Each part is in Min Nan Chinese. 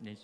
你。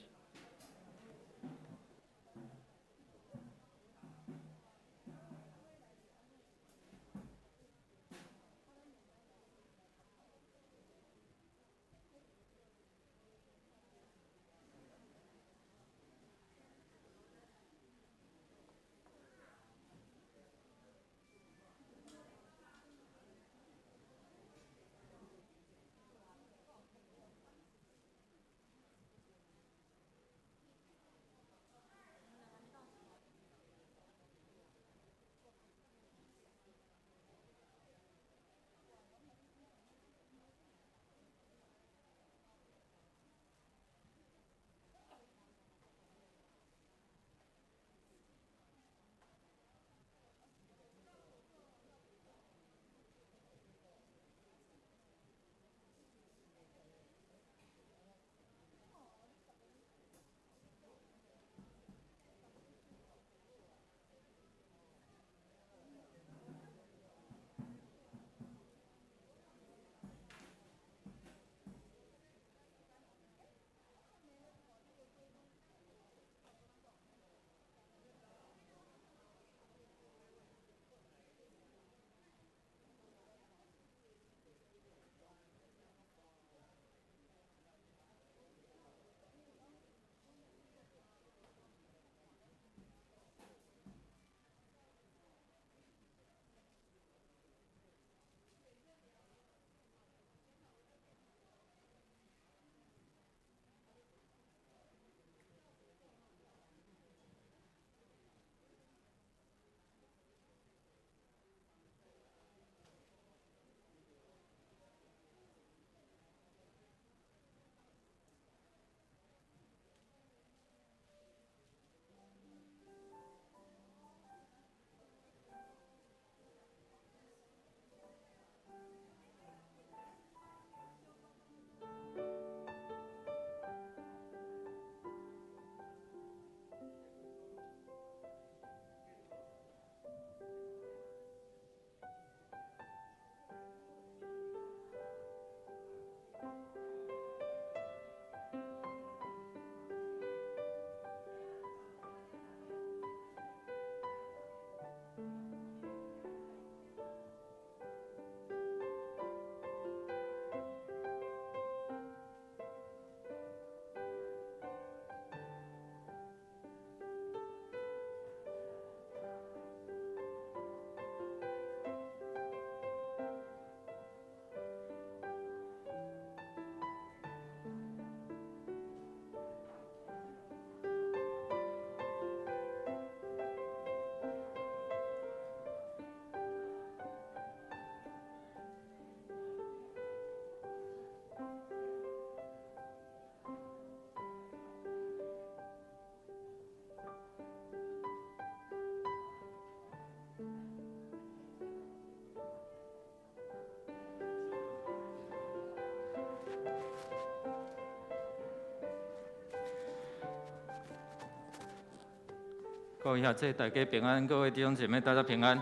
各位兄弟，大家平安，各位弟兄姐妹，大家平安。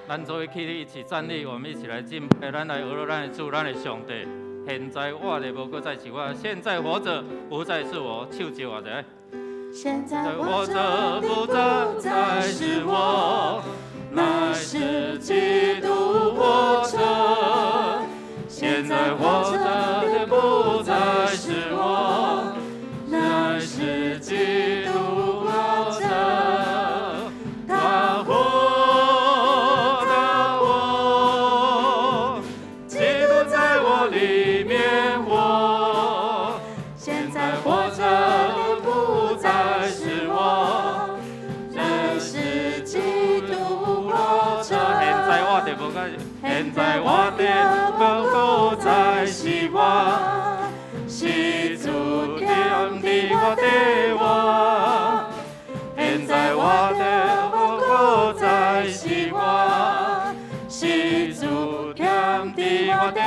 咱做伙起立，一起站立，我們一起來敬拜，咱來學咱的主，咱的上帝。現在活的無閣再是我，現在活著不再是我，唱一下者。現在活著不再是我，乃是基督活著。現在活著的不再是我，乃是基督活著。他活，他活，基督在我裡面活。現在活著的不再是我，乃是基督活著。現在活的無再，現在活的無再是我，是主踮佇我底活。現在活的無再是我，是主踮佇我底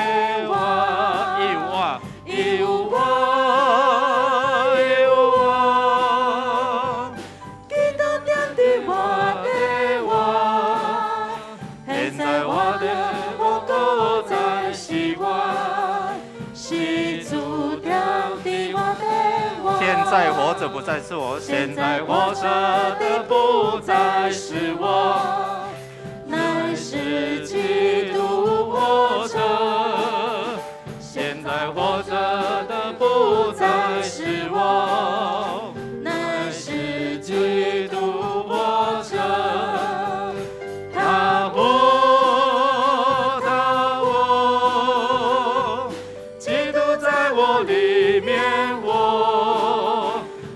活。伊有我，伊有我，伊有我，基督踮佇我底活。現在活的無再是我，是主踮佇我底活。現在在活着不再是我，現在活着的不再是我，乃是基督活着。現在活着的不再是我，乃是基督活着。他活，他活，基督在我裡面活。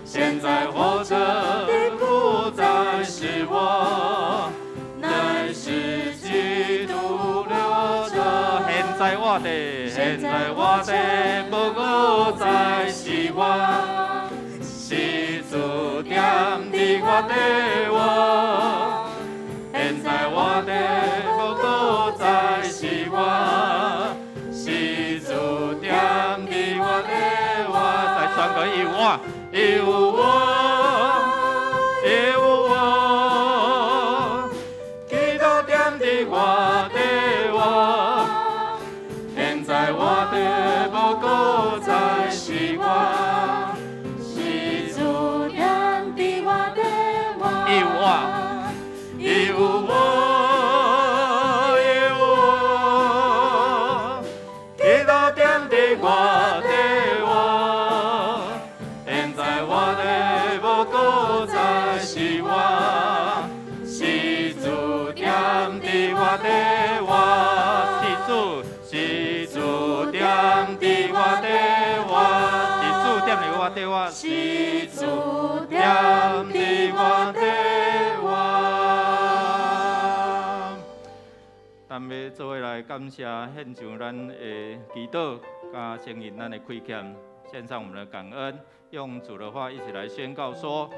現在活着的不再是我，乃是基督活着。現在活的，現在活的不再是我，是主踮佇我內活。現在活的無閣再是我，是主踮佇我內活。再宣告有我，有我，有我，基督踮佇我內活。現在活的無閣再是我，是主踮佇我內活。有我，有我，有我，基督踮佇我內活。現在活的無閣再是我，是主踮佇我內活。是主，是主踮佇我內活。是主踮佇我內活。是主踮踮佇我佇我內內活。活。咱欲做伙來感謝獻上咱的祈禱，佮承認咱的虧欠，獻上我們的感恩，用主的話一起來宣告說：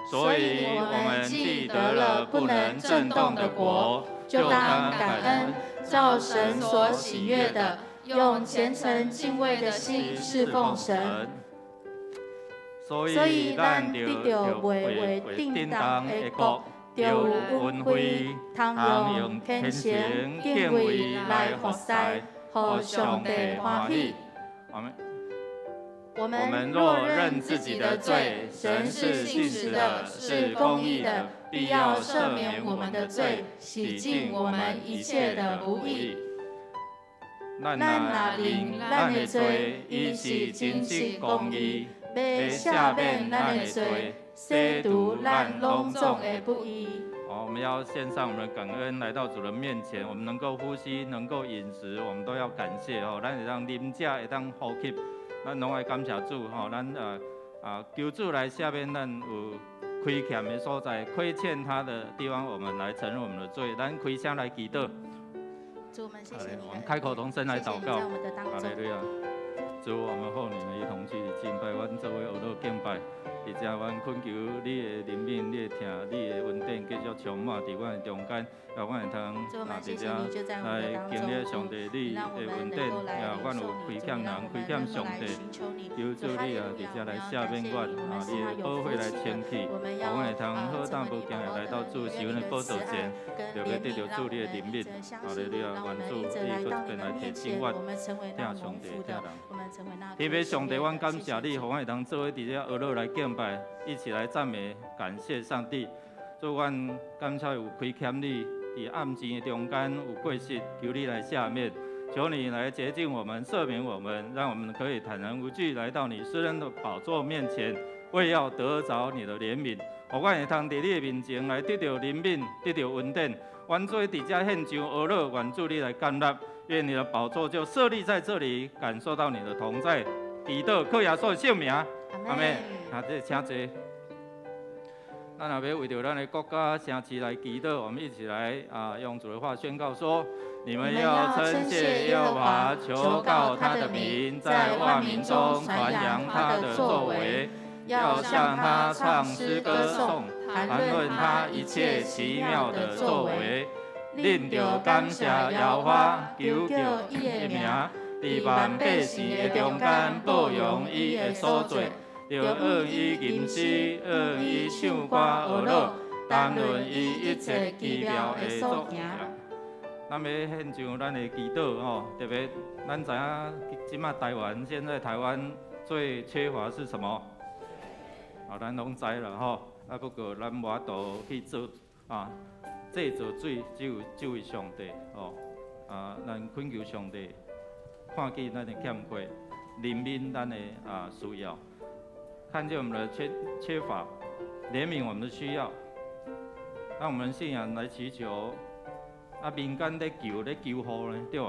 所以我們既得了不能震動的國，就當感恩，照神所喜悅的，用虔誠敬畏的心侍奉神。所所以以咱咱得得著著袂袂震震動動的的國，國，著著有有恩惠，通通用用虔虔誠誠敬敬畏畏來來服侍服侍，予上帝歡喜。我們我我們們若若認自認自己的己的罪罪，，神神是是信信實實的，的，是是公義的公義的，，必必要赦要赦免免我我們們的的罪罪，洗洗淨我淨我們一們一切切的的不義不義。咱咱若若認認咱的咱的罪罪，伊伊是是真真實實公義公義，欲欲赦赦免免咱咱的罪的罪，洗洗除除咱咱攏攏總總的的不義。好，我們要獻上我們的感恩，來到主的面前。我們能夠呼吸，能夠飲食，我們都要感謝哦。咱會當啉食，會當呼吸，咱攏愛感謝主吼。咱求主來赦免咱有虧欠的所在，虧欠他的地方，我們來承認我們的罪。咱開聲來祈禱。主，我們謝謝你，我們開口同聲來禱告。謝謝你在我們的當中。哈利路亞。主，我們奉你們一同去敬拜，阮做伙學樂敬拜。而且阮懇求你的憐憫，你的疼，你的恩典繼續充滿佇阮的中間，讓阮會通啊，佇遮來經歷上帝你的恩典，也阮有虧欠人，虧欠上帝，求主你啊，佇遮來赦免阮，啊，你的寶血來清洗，予阮會通好膽無驚的來到主施恩的寶座前，就欲得著主你的憐憫。哈利路亞，願主你閣一遍來提醒阮，疼上帝，疼人。天父上帝，阮感謝你，予阮會通做伙佇遮學樂來敬拜，一起來讚美，感謝上帝。主，阮感謝有虧欠你，佇暗時的中間有過失，求你來赦免，求你來潔淨我們，赦免我們，讓我們可以坦然無懼來到你施恩的寶座面前，為要得著你的憐憫。予阮會通佇你的面前來得著憐憫，得著恩典。阮做伙佇遮獻上學樂，願主你來接納，願你的寶座就設立在這裡，感受到你的同在。祈禱靠耶穌的聖名，阿們。啊，這請坐。咱若欲為著咱的國家城市來祈禱，我們一起來啊，用主的話宣告說：你們要稱謝耶和華，求告他的名，在萬民中傳揚他的作為，要向他唱詩歌頌，談論他一切奇妙的作為。恁著感謝耶和華，求告伊的名，佇萬百姓的中間報揚伊的所做。著按伊吟詩，按伊唱歌學樂，談論伊一切奇妙的所行。咱欲獻上咱的祈禱吼，特別咱知影這馬台灣現在台灣最缺乏是什麼？啊，咱攏知啦吼。啊，不過咱無法度去做啊，製造水只有這位上帝吼。啊，咱懇求上帝看見咱的欠缺，憐憫咱的啊需要，看見我們的缺乏，憐憫我們的需要，讓我們信仰來祈求。啊，民間咧求咧求雨呢，對無？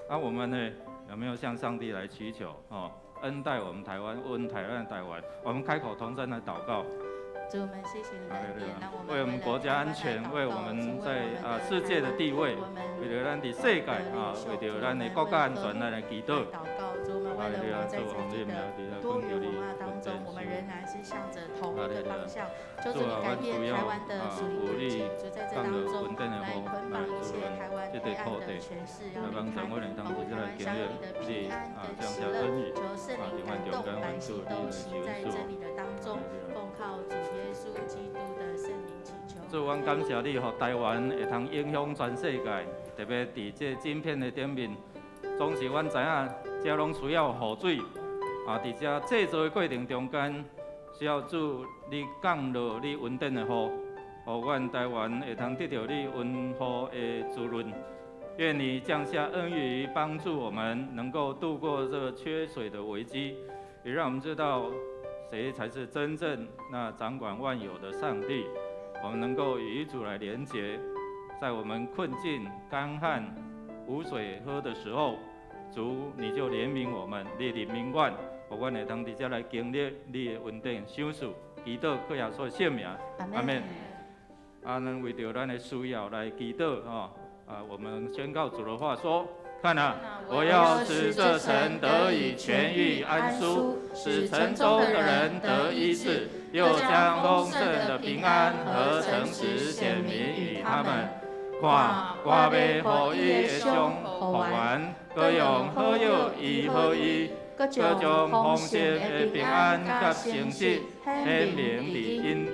啊，我們呢有沒有向上帝來祈求？哦，恩待我們台灣，恩待咱台灣，我們開口同聲來禱告。主，我們謝謝你的恩典，讓我們為我們國家安全，為我們在啊世界的地位，為著咱佇世界啊，為著咱的國家安全，咱來祈禱。禱告，主，我們為了我們在這個多元文化當中，我們仍然是向着同一個方向。求主你改變台灣的屬靈環境，主在這當中來捆綁一切台灣黑暗的權勢，要離開，保護台灣享有你的平安跟喜樂。求聖靈感動，百姓都行在真理的當中，奉靠主耶穌基督的聖名祈求。主，阮感謝你，予台灣會通影響全世界，特別佇這晶片的頂面，總是阮知影，這攏需要雨水。啊，佇這製造的過程中間，需要主你降落你恩典的雨，予阮台灣會通得著你恩雨的滋潤。願你降下恩雨，幫助我們能夠度過這個缺水的危機，也讓我們知道誰才是真正那掌管萬有的上帝。我們能夠與主來連結，在我們困境、乾旱、無水喝的時候，主你就憐憫我們，你憐憫阮，予阮會通佇遮來經歷你的恩典、賞賜，祈禱靠耶穌聖名，阿們。啊，咱為著咱的需要來祈禱吼。啊，我們宣告主的話說：看哪，我要使這城得以痊癒安舒，使城中的人得醫治，又將豐盛的平安和誠實顯明與他們。看，我欲予伊的傷復原，閣用好藥醫好伊，閣將豐盛的平安佮誠實顯明佇𪜶。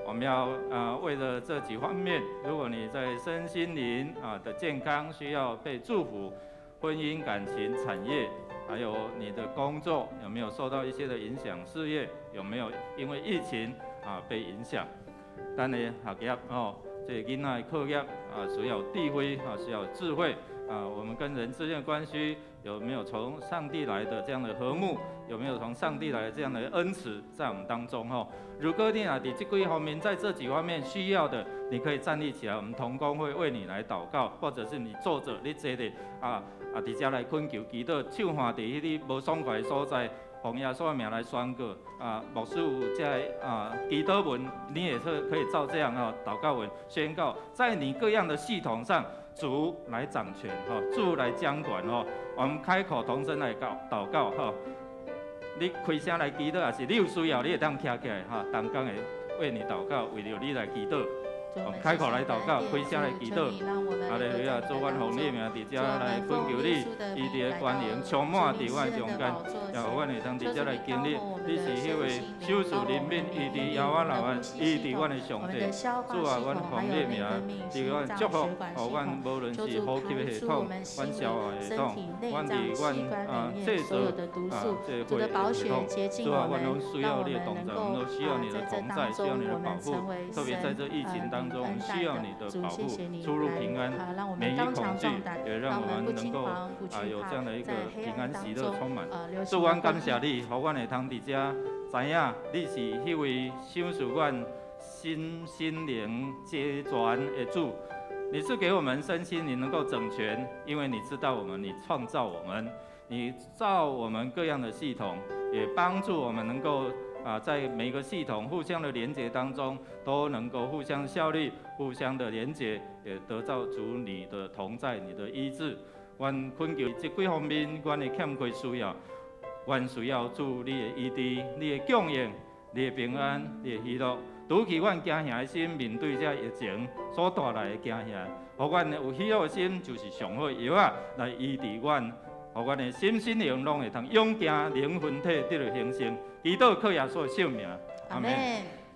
我們要啊，為了這幾方面，如果你在身心靈啊的健康需要被祝福，婚姻、感情、產業，還有你的工作有沒有受到一些的影響？事業有沒有因為疫情啊被影響？咱的學業哦，這個囡仔的課業啊，需要智慧啊，需要智慧啊。我們跟人之間的關係有沒有從上帝來的這樣的和睦？有沒有從上帝來的這樣的恩慈在我們當中？吼，如果你啊，佇這幾方面，在這幾方面需要的，你可以站立起來，我們同工會為你來禱告，或者是你坐着，你坐咧啊啊，佇遮來懇求祈禱，手按佇彼个無爽快的所在，奉耶穌的名來宣告啊，牧師有這個啊祈禱文，你也是可以照這樣啊禱告文宣告，在你各樣的系統上，主來掌權吼，主來掌管吼，我們開口同聲來告禱告吼。你開聲來祈禱，也是你有需要，你會當徛起來哈，同工會為你禱告，為著你來祈禱。我們開口來禱告，開聲來祈禱。哈利路亞，主，阮奉你名佇遮來懇求你，醫治的權能充滿佇阮中間，也予阮會通佇遮來經歷，你是彼位賞賜憐憫、醫治枵渴流汗、醫治阮的上帝。主啊，阮奉你名，佇阮祝福，予阮無論是呼吸的系統、阮消化系統、阮佇阮啊製造啊這個系統。主啊，阮攏需要你的同在，我們都需要你的同在，需要你的保護，特別在這疫情當中，我們需要你的保護，出入平安，免於恐懼，也讓我們能夠啊有這樣的一個平安喜樂充滿。主，阮感謝你，予阮會通佇遮知影你是彼位賞賜阮身心靈皆全的主。你是給我們身心靈能夠整全，因為你知道我們，你創造我們，你造我們各樣的系統，也幫助我們能夠啊，在每個系統互相的連接當中，都能夠互相效力、互相的連接，也得到主你的同在、你的醫治。阮懇求這幾方面，阮的欠缺需要，阮需要主你的醫治、你的供應、你的平安、你的喜樂，除去阮驚嚇的心，面對這疫情所帶來的驚嚇，予阮有喜樂的心，就是上好的藥仔來醫治阮，予阮的心身靈攏會通勇行靈魂體得著興盛。祈禱靠耶穌的聖名，阿們。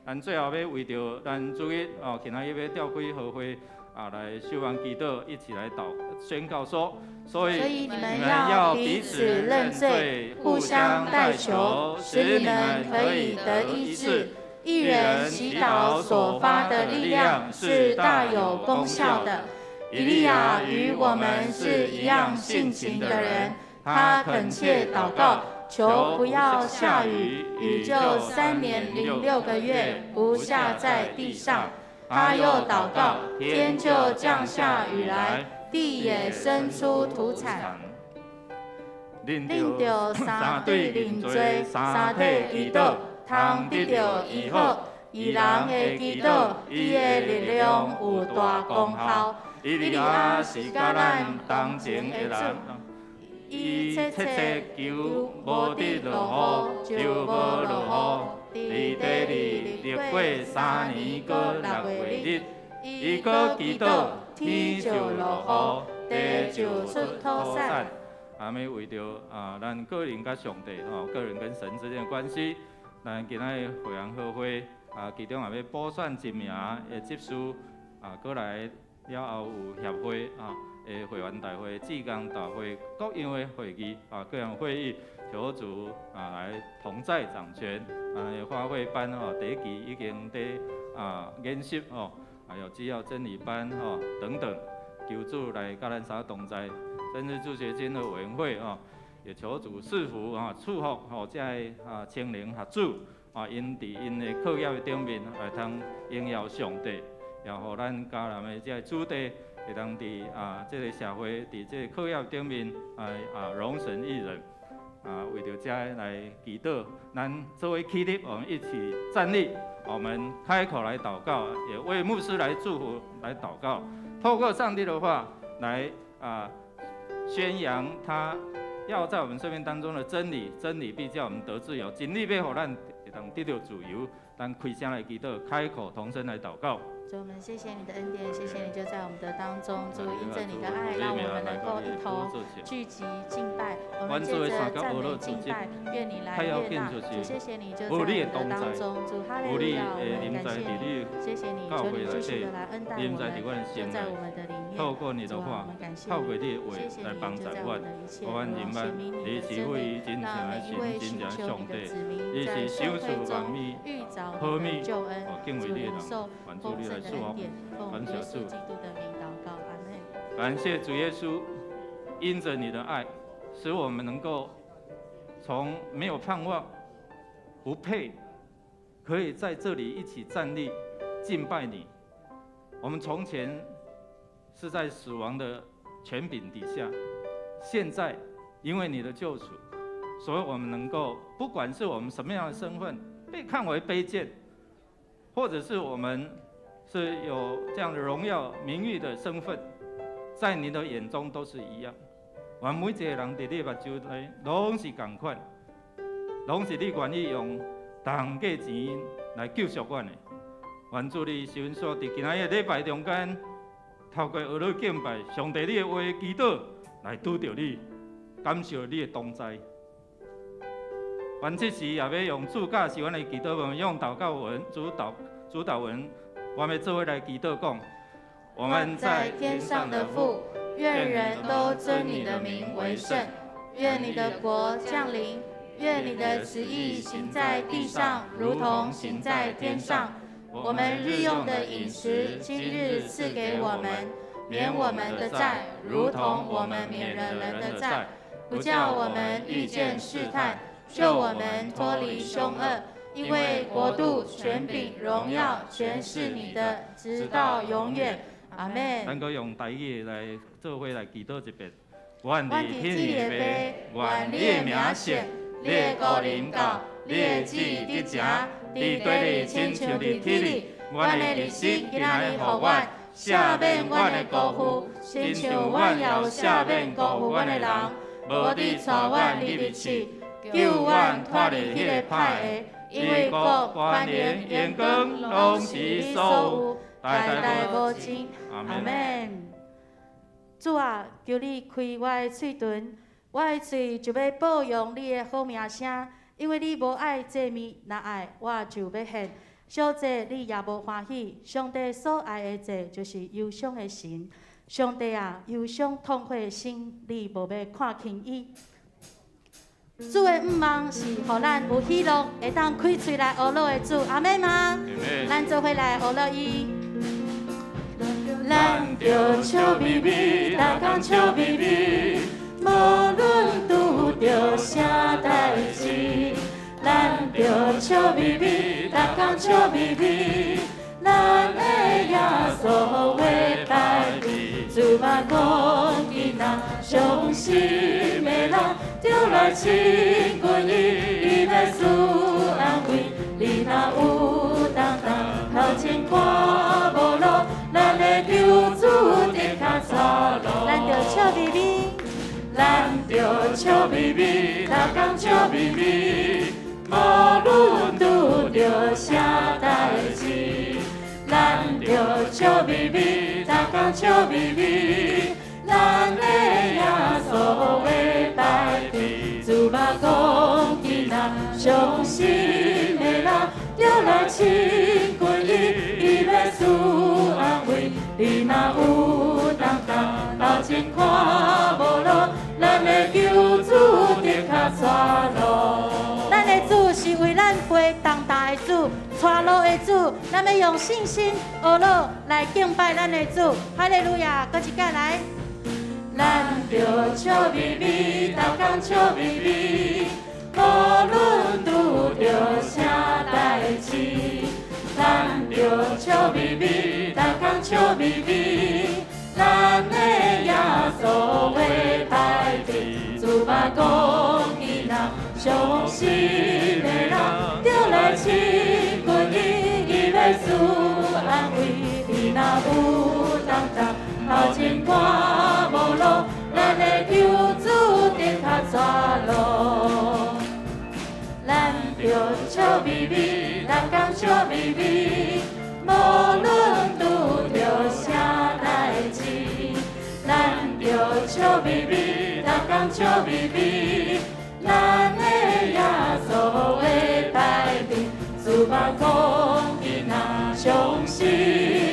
咱最後欲為著咱主日哦，今仔日欲召開和會啊，來守望祈禱，一起來禱宣告說：所以你們要彼此認罪，互相代求，使你們可以得醫治。義人祈禱所發的力量是大有功效的。以利亞與我們是一樣性情的人，他懇切禱告，求不要下雨，雨就3年零6個月不下在地上。他又禱告，天就降下雨來，地也生出土產。恁著三對認罪，三體祈禱，通得著醫好。義人的祈禱，伊的力量有大功效。以利亞是佮咱同情的人，伊切切求無得落雨，就無落雨。佇地裡歷過3年閣6個月，伊閣祈禱，天就落雨，地就出土產。阿們為著啊，咱個人佮上帝吼，個人跟神之間的關係，咱今仔日會員好會啊，其中也欲補選一名的執事啊，過來了後有協會啊的會員大會、志工大會各樣的會議啊，各樣會議，求主啊來同在掌權啊，花卉班吼，第一期已經佇啊研習吼，還有基要真理班吼等等，求主來佮咱三同在。甚至助學金的委員會啊，也求主賜福啊，祝福吼這个啊青年學子啊，𪜶佇𪜶的課業的頂面會通榮耀上帝，也予咱迦南的這个子弟會當佇啊這個社會佇這個課業頂面來啊榮神益人啊，為著這來祈禱，咱做伙起立，我們一起站立，我們開口來禱告，也為牧師來祝福來禱告，透過上帝的話來啊宣揚他要在我們生命當中的真理，真理必叫我們得自由，真理欲予咱會當得著自由。咱開聲來祈禱，開口同聲來禱告。主，我們謝謝你的恩典，謝謝你就在我們的當中，主因著你的愛，讓我們能夠一同聚集敬拜。我們借著讚美敬拜，願你來悅納。主，謝謝你就在我們的當中，主哈利路亞，我們感謝你，謝謝你，求你繼續的來恩待我們，就在我們的裡面。透過你的話，透過你的話來幫助我，我明白你是位真正的神，真正的上帝，你是賞賜萬物、好物、敬畏你的人，願主你來賜福，感謝主。感謝主耶穌，因著你的愛，使我們能夠從沒有盼望、不配，可以在這裡一起站立敬拜你。我們從前是在死亡的權柄底下，現在因為你的救贖，所以我們能夠，不管是我們什麼樣的身份，被看為卑賤，或者是我們是有這樣的榮耀名譽的身份，在你的眼中都是一樣。我們每一個人佇你目睭內，攏是仝款，攏是你願意用同價錢來救贖阮的。願主你收阮佇今仔日禮拜中間，透過學樂敬拜，上帝你的話祈禱來拄著你，感受你的同在。阮這時也欲用主教示阮的祈禱文，用禱告文、主禱文，我們做伙來祈禱講：我們在天上的父，願人都尊你的名為聖。願你的國降臨，願你的旨意行在地上，如同行在天上。我們日用的飲食，今日賜給我們，免我們的債，如同我們免了人的債，不叫我們遇見試探，救我們脫離兇惡。因為國度、權柄、榮耀，全是你的，直到永遠。阿門。咱閣用台語來做伙來祈禱一遍。阮佇天的父，願你的名聖，你的國臨到，你的旨意執行，佇地裡親像佇天裡。阮的日食今仔日予阮，赦免阮的辜負，親像阮也有赦免辜負阮的人。無得帶阮入去試，救阮脫離彼個歹的。因為國、權能、榮光，攏是你所有，代代無盡。阿門。主啊，求你開我的喙唇，我的喙就欲報揚你的好名聲。因為你無愛祭物，若愛我就欲獻。燒祭你也無歡喜。上帝所愛的祭就是憂傷的心。上帝啊，憂傷痛悔的心，你無欲看輕伊。主的向望是予咱有喜樂，會當開喙來呵咾的主，阿們嗎？咱做伙來呵咾伊。咱著笑眯眯，逐工笑眯眯，無論拄著啥代誌。咱著笑眯眯，逐工笑眯眯，咱的耶穌會排比。主嘛講囡仔，傷心的人，著來親近伊，伊欲賜安慰。你若有重擔，頭前看無路，咱的救主的跤帶路。咱著笑眯眯，咱著笑眯眯，逐工笑眯眯，無論拄著啥代誌。咱著笑眯眯，逐工笑眯眯，咱的耶穌會排比。主嘛講囡仔，傷心的人，著來親近伊，伊欲賜安慰。你若有重擔，頭前看無路，咱的救主的跤帶路。咱的主是為咱背重擔的主，帶路的主，咱欲用信心呵咾來敬拜咱的主。哈利路亞，閣一擺來。咱著笑眯眯，逐工笑眯眯，無論拄著啥代誌。咱著笑眯眯，逐工笑眯眯，咱的耶穌會排比。主嘛講囡仔，傷心的人，著來親近伊，伊欲賜安慰。你若有重擔，頭前看無路，咱的救主的跤帶路。咱著笑眯眯，逐工笑眯眯，無論拄著啥代誌。咱著笑眯眯，逐工笑眯眯，咱的耶穌會排比。主嘛講囡仔，傷心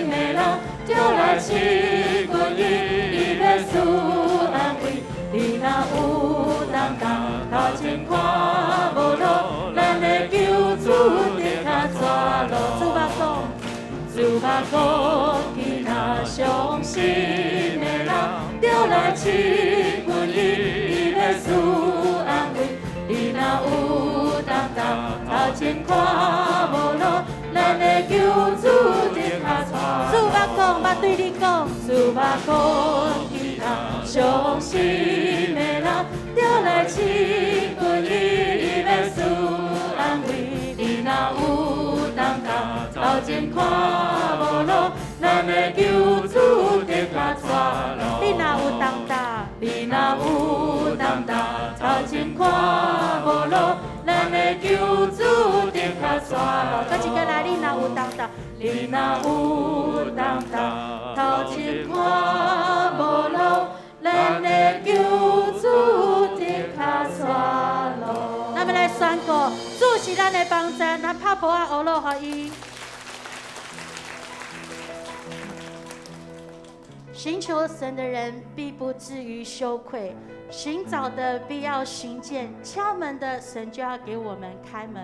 的人，著來親近伊，伊欲賜安慰。你若有重擔，頭前看無路，咱的救主的跤帶路。主嘛講，主嘛講囡仔，傷心的人，著來親近伊，伊欲賜安慰。你若有重擔，頭前看無路，咱的救主的跤帶。主嘛講，欲對你講，主嘛講囡仔，傷心的人，著來親近伊，伊欲賜安慰。你若有重擔，頭前看無路，咱的救主的跤帶路。你若有重擔，你若有重擔，頭前看無路，咱的救主的跤帶路。閣一擺來，你若有重擔，你若有重擔，頭前看無路，咱的救主的跤帶路。咱欲來宣告，主是咱的幫贊，咱拍噗仔呵咾予伊。尋求神的人必不至於羞愧，尋找的必要尋見，敲門的神就要給我們開門。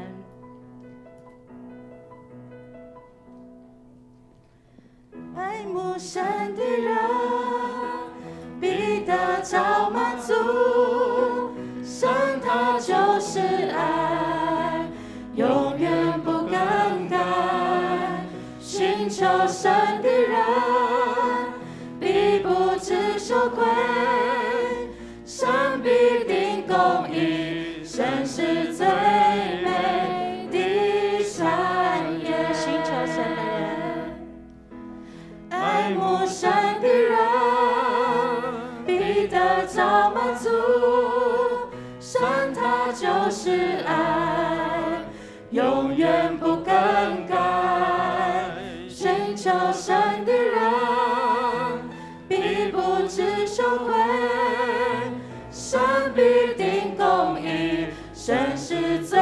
愛慕神的人必得著滿足，神他就是愛，永遠不更改。尋求神的人必不致羞愧，神必定供應，神是最美的產業。尋求神的人，愛慕神的人必得著滿足，神他就是愛，永遠不更改。尋求神的人必不致羞愧，神必定供應，神是最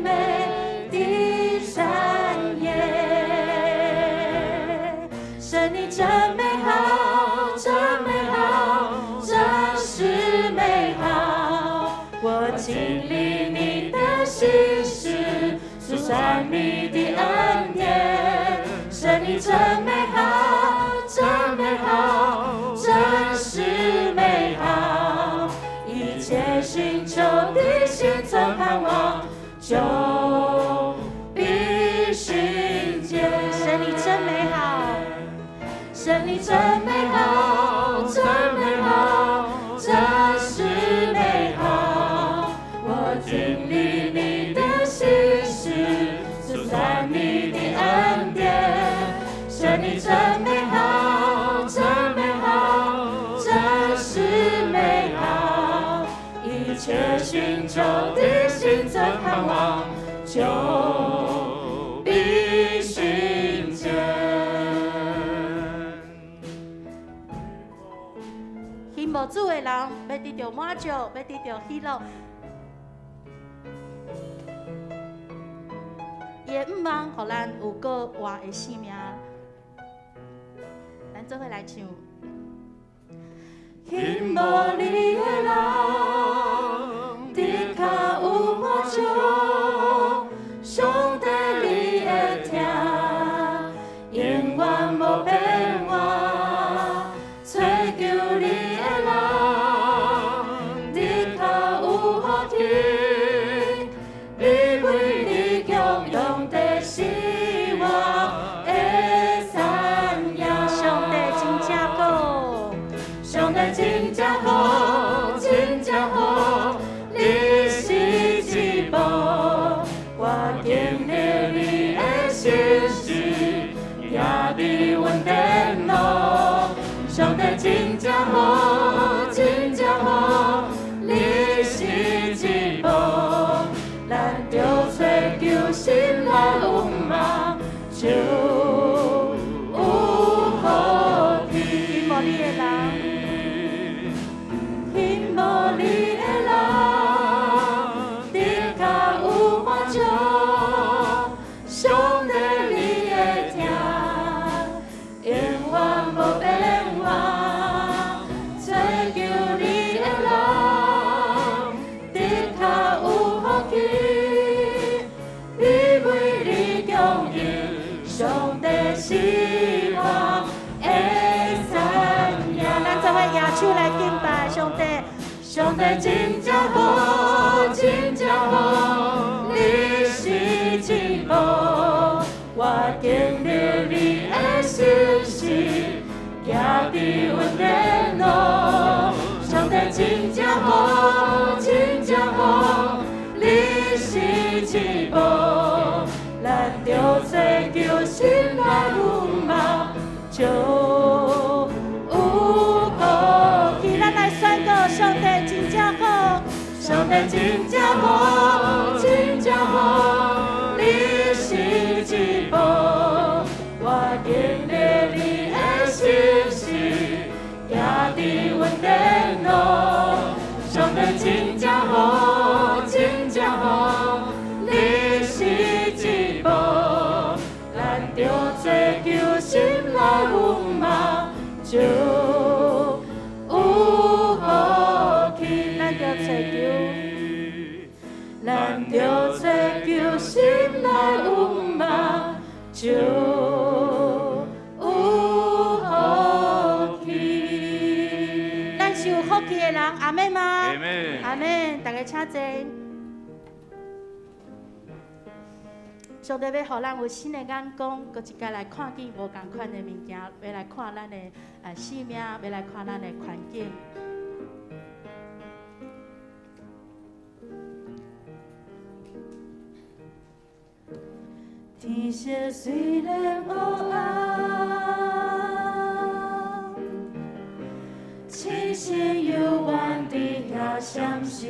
美的產業。神你真美好，真美好，真是美好，我經歷真美好，真美好，真是美好。一切尋求的心存盼望，就必尋見。神你真美好，神你真美好，真美好，真是美好。我經歷你的信實，數算你的恩典。神你真美好，真美好，真是美好。一切尋求的心存盼望，就必尋見。渴慕主的人，欲得著滿足，欲得著喜樂。伊的向望，予咱有閣活的生命。咱做伙來唱。渴慕你的人，的確有滿足，上帝你的疼，永遠無變換。追求你的人，的確有福氣，你為你供應的是我的產業。上帝真正好，上帝真正好，真正好，你是至寶，我經歷你的信實，行佇阮前路。上帝真正好，真正好，你是至寶，咱著追求心內有望，就有福氣。渴慕你的人，渴慕你的人，的確有滿足，上帝你的疼，永遠無變換。追求你的人，的確有福氣，你為你供應，上帝是我的產業。咱做伙舉手來敬拜上帝。上帝真正好，真正好，你是至寶，我經歷你的信實，行佇阮前路。上帝真正好，真正好，你是至寶，咱著追求心內有望，就有福氣。咱來宣告上帝真正好，上帝真正好，真正好，你是至寶，我經歷你的信實，行佇阮前路。上帝真正好，真正好，你是至寶，咱著追求心內有望，就有福氣。咱著追求，咱著追求心內有望，就有福氣。咱是有福氣的人，阿們嗎？阿們。阿們，大家請坐。上帝欲予咱有新的眼光，閣一擺來看見無仝款的物件，欲來看咱的生命，欲來看咱的環境。天色雖然烏暗，星星猶原佇遐閃爍。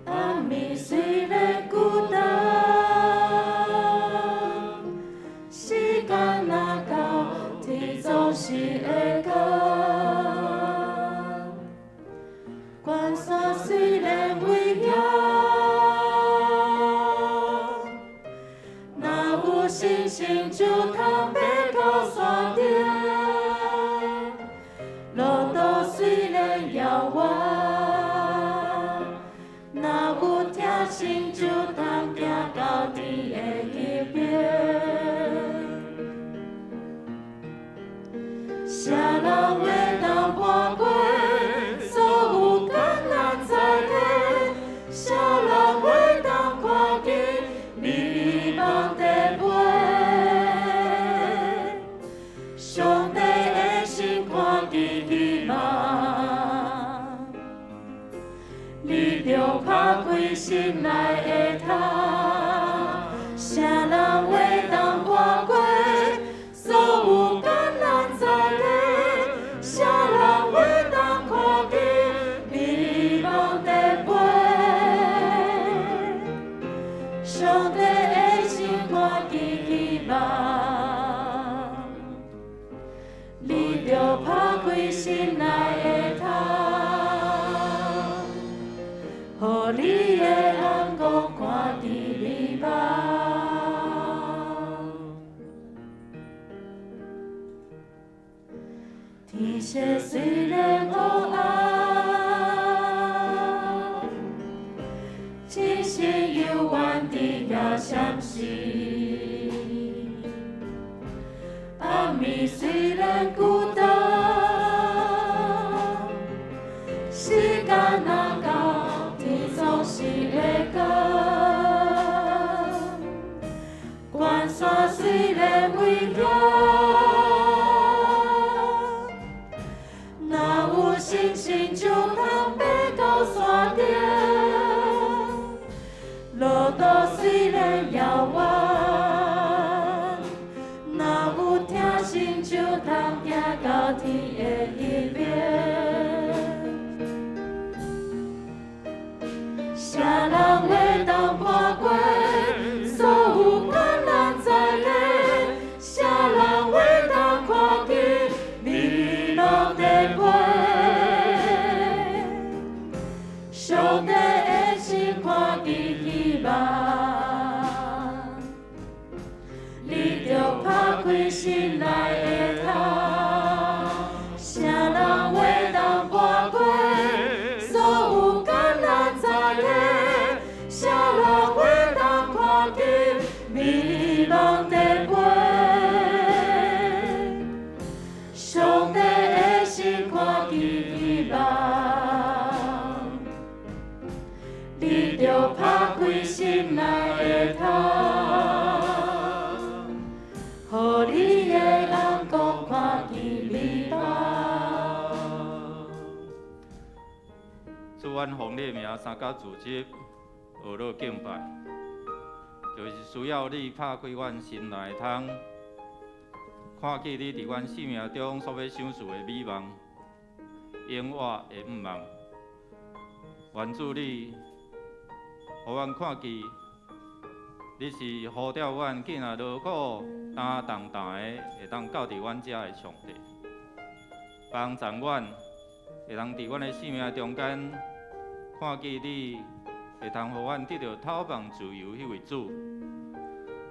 暗暝雖然孤單，時間若到，天總是會光。關山雖然危險，若有信心就通爬到山頂。路途雖然遙遠，啥人會當跋過所有艱難災難？啥人會當看見迷惘的飛？上帝的心看見希望，你著拍開心內的窗。啥人會當跋過所有艱難災難？啥人會當看見迷惘的飛？上帝的心看見希望，你著拍開心內的窗，予你的眼光看見美夢。天色雖然烏暗，星星猶原佇遐閃爍。暗暝雖然孤單，時間若到，天總是會光。關山雖然危險，若有信心就通爬到山頂。路途雖然遙遠，若有疼心就通行到天的彼邊。啥人會當跋過所有艱難災難？啥人會當看見迷茫的飛？上帝的心看見希望，你著拍開心內的窗。啥人會當跋過所有艱難災難？啥人會當看見迷茫的飛？上帝的心看見希望，你著拍開心內的窗，予你的眼光看見美夢。主，阮奉你的名三甲組織學樂敬拜，就是需要你拍開阮心內的窗，看見你佇阮生命中所欲賞賜的美夢，永活的向望。願主你，予阮看見，你是呼召阮囝若勞苦擔重擔的，會當到佇阮遮的上帝，幫助阮會當佇阮的生命中間看見你，會當予阮得著透放自由彼位主。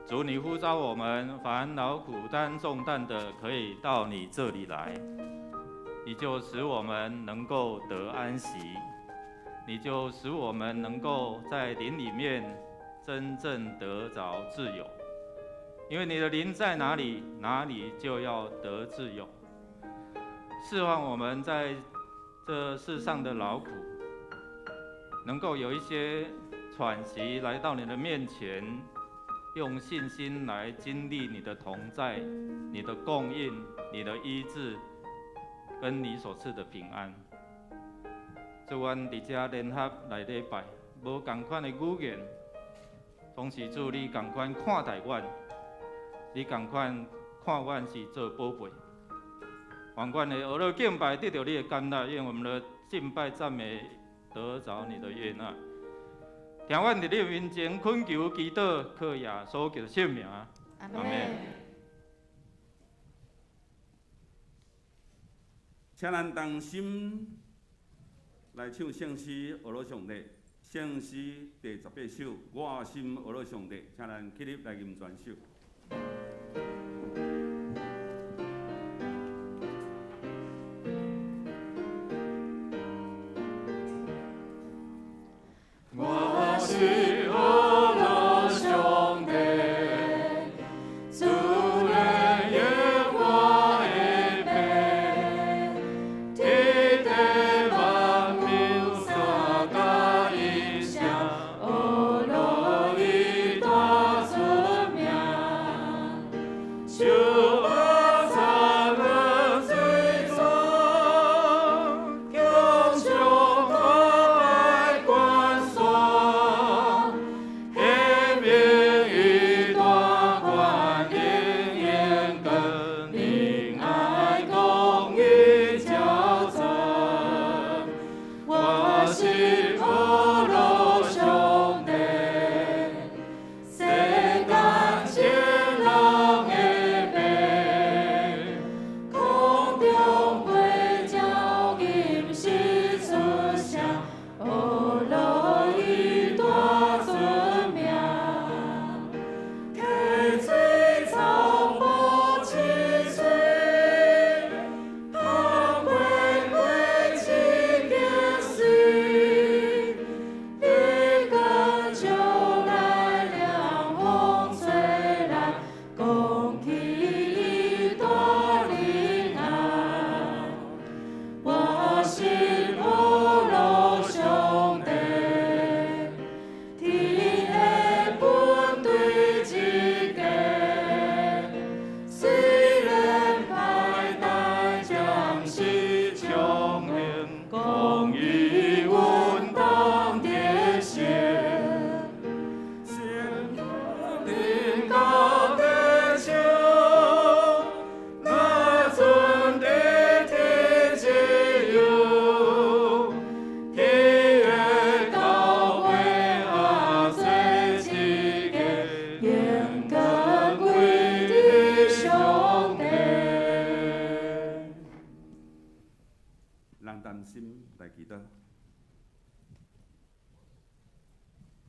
主，你呼召我們凡勞苦擔重擔的，可以到你這裡來，你就使我們能夠得安息，你就使我們能夠在靈裡面真正得著自由。因為你的靈在哪裡，哪裡就要得自由。釋放我們在這世上的勞苦，能夠有一些喘息來到你的面前，用信心來經歷你的同在、你的供應、你的醫治，跟你所賜的平安。主，阮佇遮聯合來禮拜，無仝款的語言，總是主你仝款看待阮，你仝款看阮是做寶貝。願阮的學樂敬拜得著你的甘納，願我們的敬拜讚美得著你的悅納。聽阮佇你面前懇求祈禱，靠耶穌基督聖名。阿們。請咱同心來唱聖詩，學樂上帝。聖詩第18首，我心學樂上帝，請咱起立來吟全首。我心學樂上帝，主耶和華的父。咱同心來祈禱。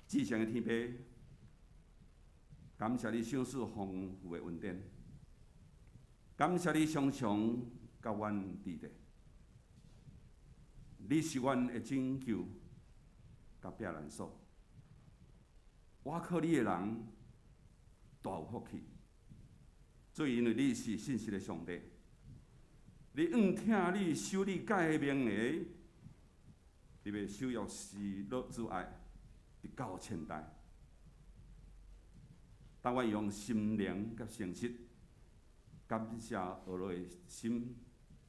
至聖的天父，感謝你賞賜豐富的恩典，感謝你常常佮阮佇咧。你是阮的拯救，佮避難所。倚靠你的人，大有福氣。主，因為你是信實的上帝，你向疼你、守你誡命的，你欲守約喜樂慈愛，直到千代。當阮用心靈佮誠實，感謝阿樂的心，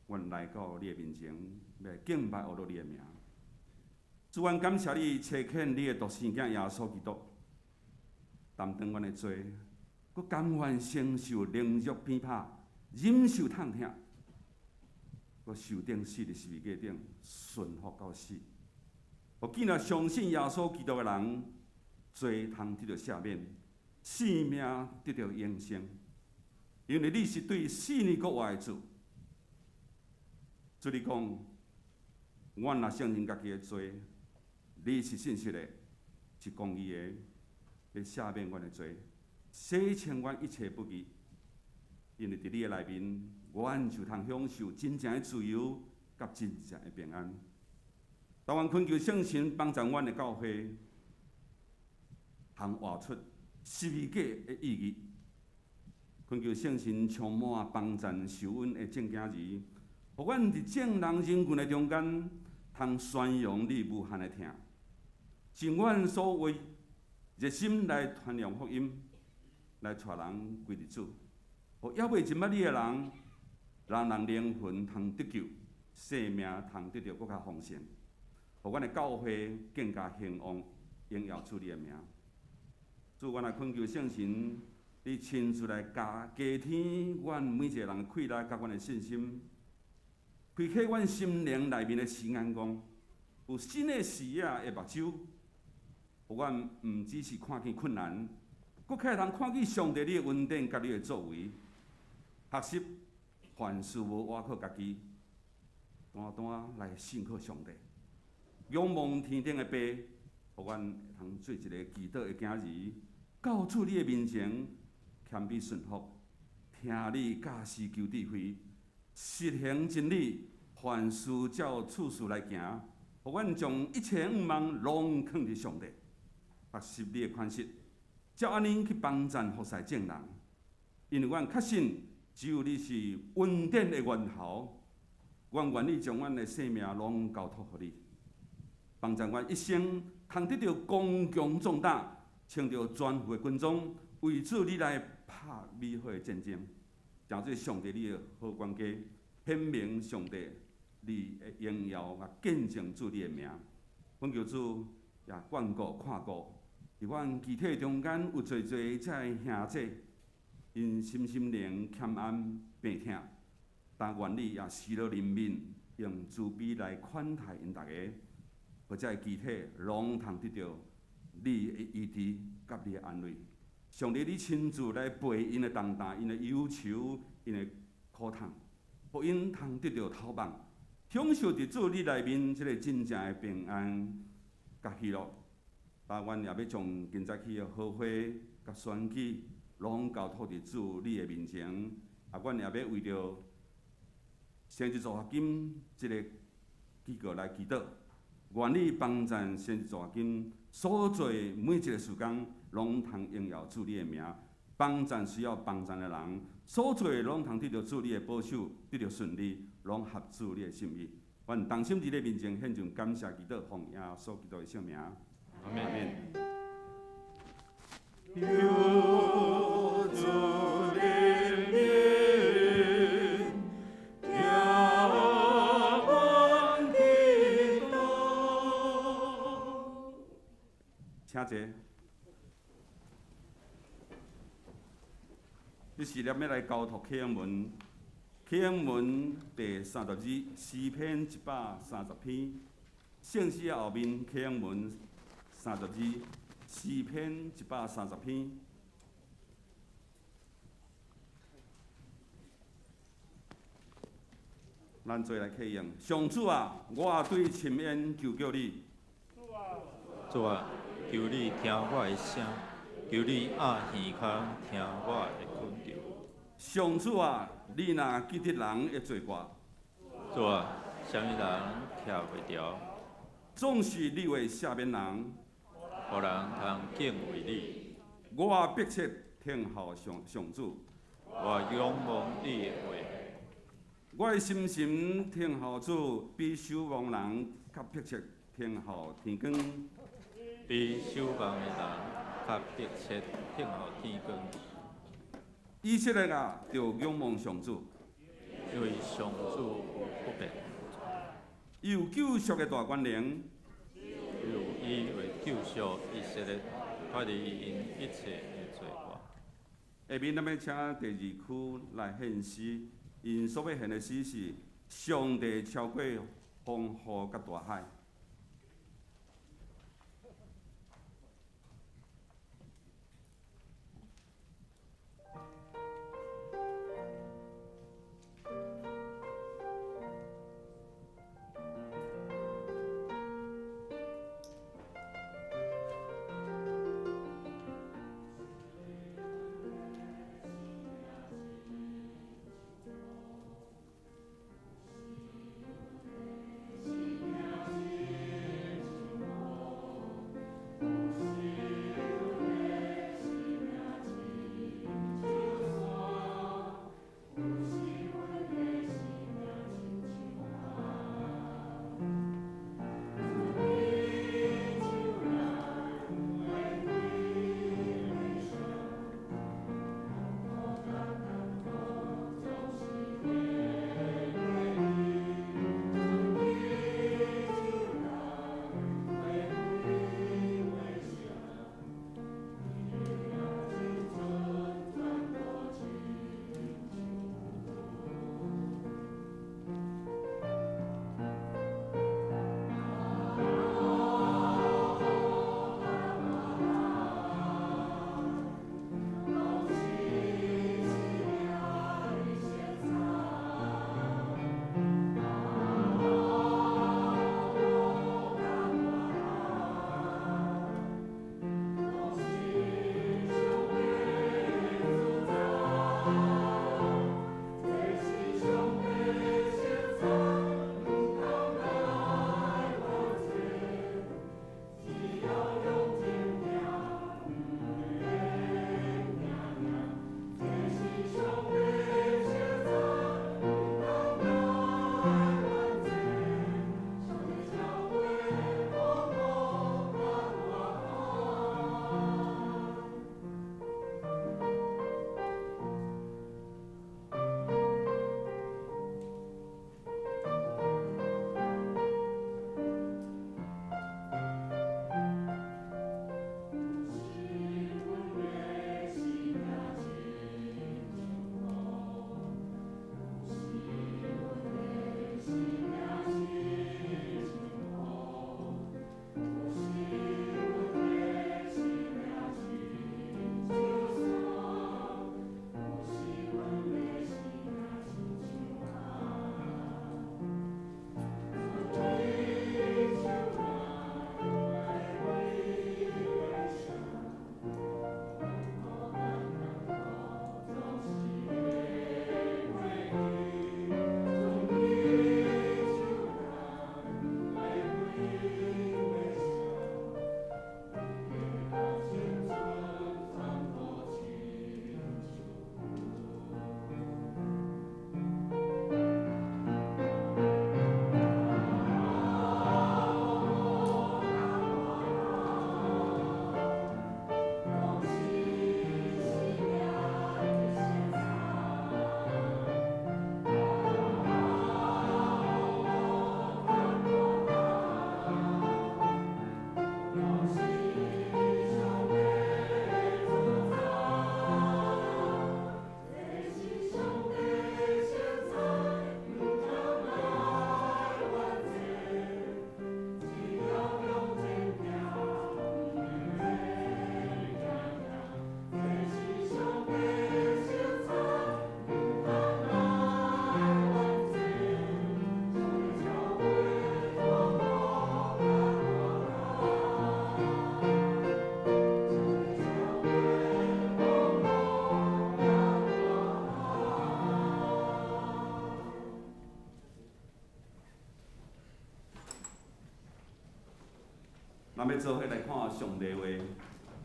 阮來到你的面前，欲來敬拜阿樂你的名。主，阮感謝你差遣你的獨生囝耶穌基督，擔當阮的罪，閣甘願承受凌辱鞭拍，忍受痛疼，閣受釘死佇十字架頂，順服到死。予見若相信耶穌基督的人，罪通得著赦免，生命得著永生。因為你是對四年國外的主，主你講，阮若承認家己的罪，你是信實的，是公義的，會赦免阮的罪，洗清阮一切不義。因為佇你的內面，阮就通享受真正的自由，佮真正的平安。當阮懇求聖神幫助阮的教會，通活出十字架的意義。懇求聖神充滿幫贊受阮的眾囝兒，予阮佇眾人人群的中間，通宣揚你無限的疼，盡阮所為，熱心來傳揚福音，來帶人歸入主，予猶未認捌你的人，人人靈魂通得救，生命通得著閣較豐盛，予阮的教會更加興旺，榮耀主你的名。主，阮來懇求聖神，你親自來加添阮每一個人的氣力，佮阮的信心，開啟阮心靈內面的新眼光，有新的視野的目睭，予阮毋只是看見困難，閣較會通看見上帝你的恩典佮你的作為，學習凡事無倚靠家己，單單來信靠上帝，仰望天頂的父，予阮會通做一个祈禱的囝兒，到主你的面前謙卑順服，聽你教示求智慧，實行真理，凡事照次序來行，予阮將一切願望攏囥佇上帝，學習你的款式，照按呢去幫贊服侍眾人，因為阮確信只有你是恩典的源頭，阮願意將阮的生命攏交託予你，幫贊阮一生通得著剛強壯膽，穿著全副的軍裝，為主你來拍美好的戰爭，成做上帝你的好管家，顯明上帝你的榮耀，佮見證主你的名。懇求主也眷顧看顧，佇阮肢體中間有濟濟這个兄弟，𪜶身心靈欠安病痛，但願你也施了憐憫，用慈悲來款待𪜶逐个，予這个肢體攏通得著你的醫治佮你的安慰。上帝，你親自來背𪜶的重擔、𪜶的憂愁、𪜶的苦痛，予𪜶通得著透放，享受佇主你內面這个真正的平安佮喜樂。啊，阮也欲將今早起的好會佮選舉，攏交託佇主你的面前。啊，阮也欲為著先知助學金這个機構來祈禱，願你幫贊先知助學金所做的每一個事工，攏通榮耀主你的名，幫贊需要幫贊的人，所做的攏通得著主你的保守，得著順利，攏合主你的心意。阮同心佇你面前獻上感謝祈禱，奉耶穌基督的聖名。阿門。求主憐憫，聽阮祈禱。請坐。這時咱欲來交託啟應文，啟應文第32，詩篇130篇，聖詩後面啟應文32，詩篇130篇。咱做來啟用。上主啊，我對深淵求叫你。主啊，求你聽我的聲，求你掩耳孔聽我的懇求。上主啊，你若記得人的罪過，主啊，啥物人徛袂牢？總是你會赦免人，予人通敬畏你。我迫切聽候上上主，我仰望你的話。我的心神聽候主，比守望人較迫切聽候天光。比守望的人較迫切聽候天光。以色列啊，著仰望上主，因為上主有不變，伊有救贖的大權能，有伊會救贖以色列，脫離𪜶一切的罪過。下面咱欲請第二區來獻詩，𪜶所欲獻的詩是上帝超過風雨佮大海。咱欲做伙來看上帝話，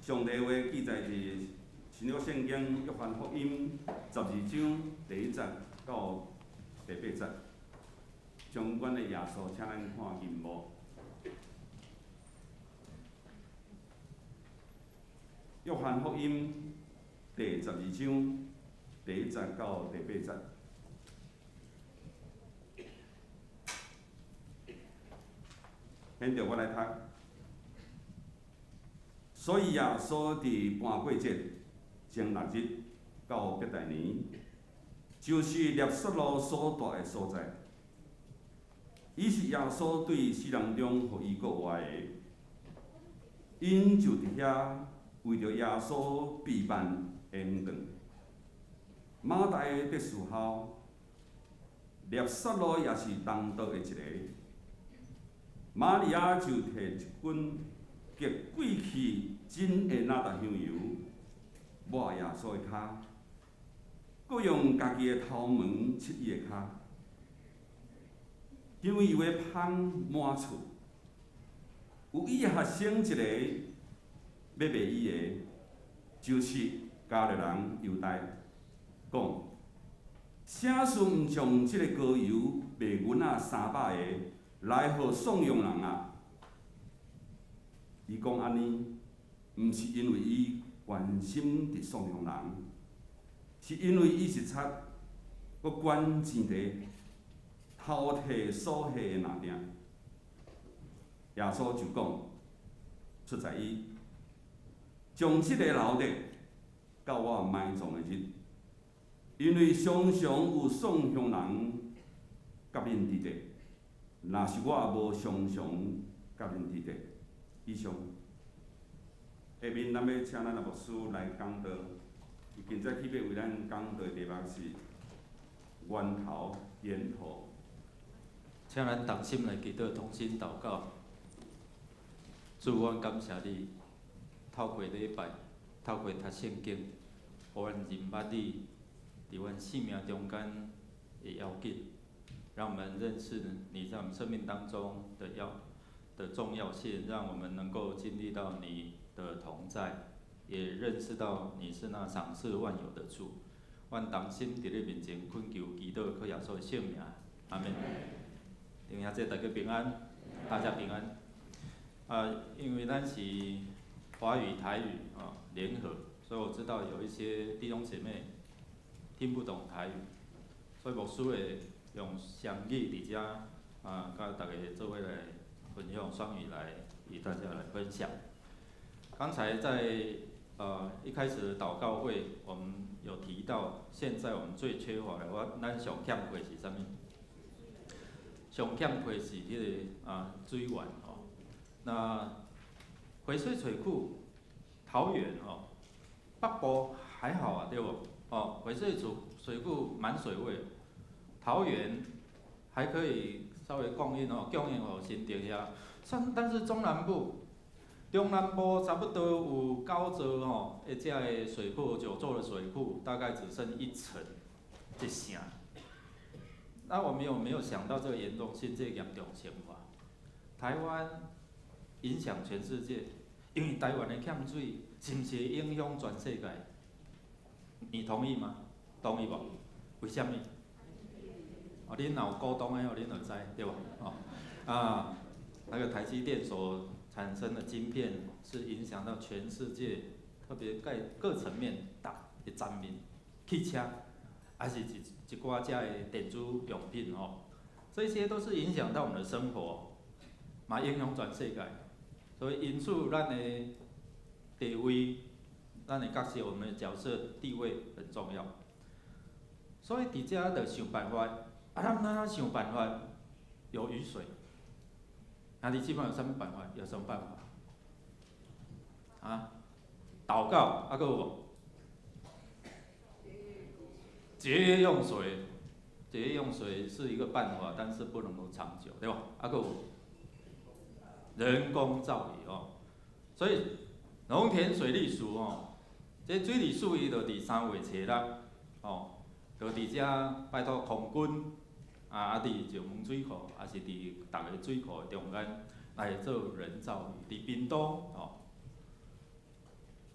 上帝話記載佇新約聖經約翰福音十二章第一節到第八節。將阮的耶穌請咱看銀幕。約翰福音第十二章第一節到第八節。現在我來讀。所以耶穌佇盤過節前六日到伯大尼，就是辣撒魯所蹛的所在。伊是耶穌對死人中予伊閣活的，𪜶就佇遐為著耶穌備辦下昏頓。馬大佇侍候，辣撒魯也是同桌的一个。瑪利亞就提一斤極貴氣真的哪噠香油，抹耶穌的跤，閣用家己的頭毛拭伊的跤。香油的芳滿厝，有伊學生一個欲賣伊的，就是加略人猶大，講：啥事毋將這个膏油賣銀仔300个來予喪養人啊？伊講按呢，毋是因為伊關心佇喪養人，是因為伊是賊，閣管錢袋，偷提所獻的籃鋛。耶穌就講：出在伊，將這个留著，到我埋葬的日，因為常常有喪鄉人佮恁佇佇，若是我無常常佮恁佇佇。以上。下面咱欲請咱的牧師來講道，伊今早起欲為咱講道的題目是源頭，源頭。請咱同心來祈禱，同心禱告。主，阮感謝你，透過禮拜，透過讀聖經，予阮認捌你，佇阮生命中間的要緊，讓我們認識你在我們生命當中的要的重要性，讓我們能夠經歷到你的同在，也認識到你是那賞賜萬有的主。阮同心佇你面前懇求祈禱，靠耶穌的聖名，阿們。弟兄姊妹大家平安，大家平安。因為咱是華語台語啊聯合，所以我知道有一些弟兄姐妹聽不懂台語，所以牧師會用雙語佇遮啊，佮大家做伙來分享，雙語來與大家來分享。剛才在一開始的禱告會，我們有提到，現在我們最缺乏的，我咱上欠缺是啥物？上欠缺是彼个啊水源吼。那回水水庫，桃園吼，北部還好啊，對無？哦，回水水庫滿水位，桃園還可以稍微供應哦，供應予新竹遐。但是中南部，中南部差不多有九座吼，這个水庫，九座的水庫大概只剩一層，一成。那我們有沒有想到這個嚴重性，這個嚴重性無？台灣影響全世界，因為台灣的欠水，是毋是會影響全世界？你同意嗎？同意無？為啥物？哦，恁若有股東的哦，恁就知對無？哦，啊，那個台積電所產生的晶片是影響到全世界，特別在各層面大的層面，汽車，還是一一寡遮的電子用品吼，這些都是影響到我們的生活，嘛影響全世界。所以因此，咱的地位，咱的角色，我們的角色地位很重要。所以佇遮就想辦法，啊，咱哪想辦法有雨水？啊，你基本上有啥物辦法？有什麼辦法？啊？禱告，啊，閣有無？節約用水，節約用水是一個辦法，但是不能夠長久，對吧？啊，閣有人工造雨哦，所以農田水利署哦，這水利署伊就佇3月初六，哦，就佇遮拜託空軍啊，佇石門水庫，抑是佇逐个水庫的中間來做人造雨，佇屏東哦。